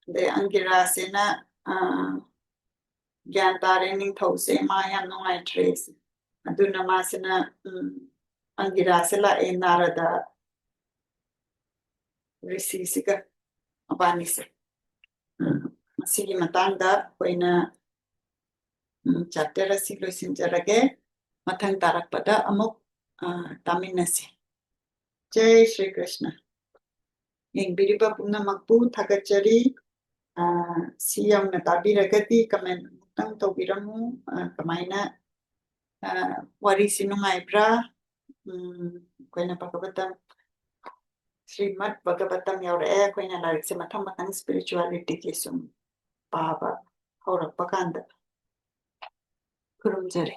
ꯑꯗꯩ ꯑꯪꯒꯤꯔꯥꯁꯤꯅ, ꯑ, ꯒ꯭ꯌꯥꯟ ꯇꯥꯔꯦ, ꯅꯤꯡꯊꯧꯁꯦ ꯃꯥ ꯌꯥꯝ ꯅꯨꯡꯉꯥꯏꯇ꯭ꯔꯦ꯫ ꯑꯗꯨꯅ ꯃꯥꯁꯤꯅ, ꯎꯝ, ꯑꯪꯒꯤꯔꯥꯁꯦ ꯂꯥꯛꯑꯦ ꯅꯥꯔꯗ ꯔꯤꯁꯤꯁꯤꯒ ꯃꯕꯥꯅꯤꯁꯦ꯫ ꯎꯝ, ꯃꯁꯤꯒꯤ ꯃꯇꯥꯡꯗ ꯑꯩꯈꯣꯏꯅ, ꯎꯝ, chapter ꯑꯁꯤ ꯂꯣꯏꯁꯤꯟꯖꯔꯒꯦ꯫ ꯃꯊꯪ ꯇꯥꯔꯛꯄꯗ ꯑꯃꯨꯛ, ꯑ, ꯇꯥꯃꯤꯟꯅꯁꯤ꯫ ꯖꯩ ꯁ꯭ꯔꯤ ꯀ꯭ꯔꯤꯁꯅ꯫ ꯌꯦꯡꯕꯤꯔꯤꯕ ꯄꯨꯝꯅꯃꯛꯄꯨ ꯊꯥꯒꯠꯆꯔꯤ꯫ ꯑ, ꯁꯤ ꯌꯧꯅ ꯇꯥꯕꯤꯔꯒꯗꯤ comment ꯑꯃꯨꯛꯇꯪ ꯇꯧꯕꯤꯔꯝꯃꯨ꯫ ꯑ, ꯀꯃꯥꯏꯅ, ꯑ, ꯋꯥꯔꯤꯁꯤ ꯅꯨꯡꯉꯥꯏꯕ꯭ꯔꯥ? ꯎꯝ, ꯑꯩꯈꯣꯏꯅ ꯚꯒꯕꯇꯝ, ꯁ꯭ꯔꯤꯃꯠ ꯚꯒꯕꯇꯝ ꯌꯧꯔꯛꯑꯦ꯫ ꯑꯩꯈꯣꯏꯅ ꯂꯥꯏꯔꯤꯛꯁꯦ ꯃꯊꯪ ꯃꯊꯪ spiritualityꯒꯤ ꯁꯨꯝ ꯄꯥꯕ ꯍꯧꯔꯛꯄ ꯀꯥꯟꯗ꯫ ꯈꯨꯔꯨꯝꯖꯔꯤ꯫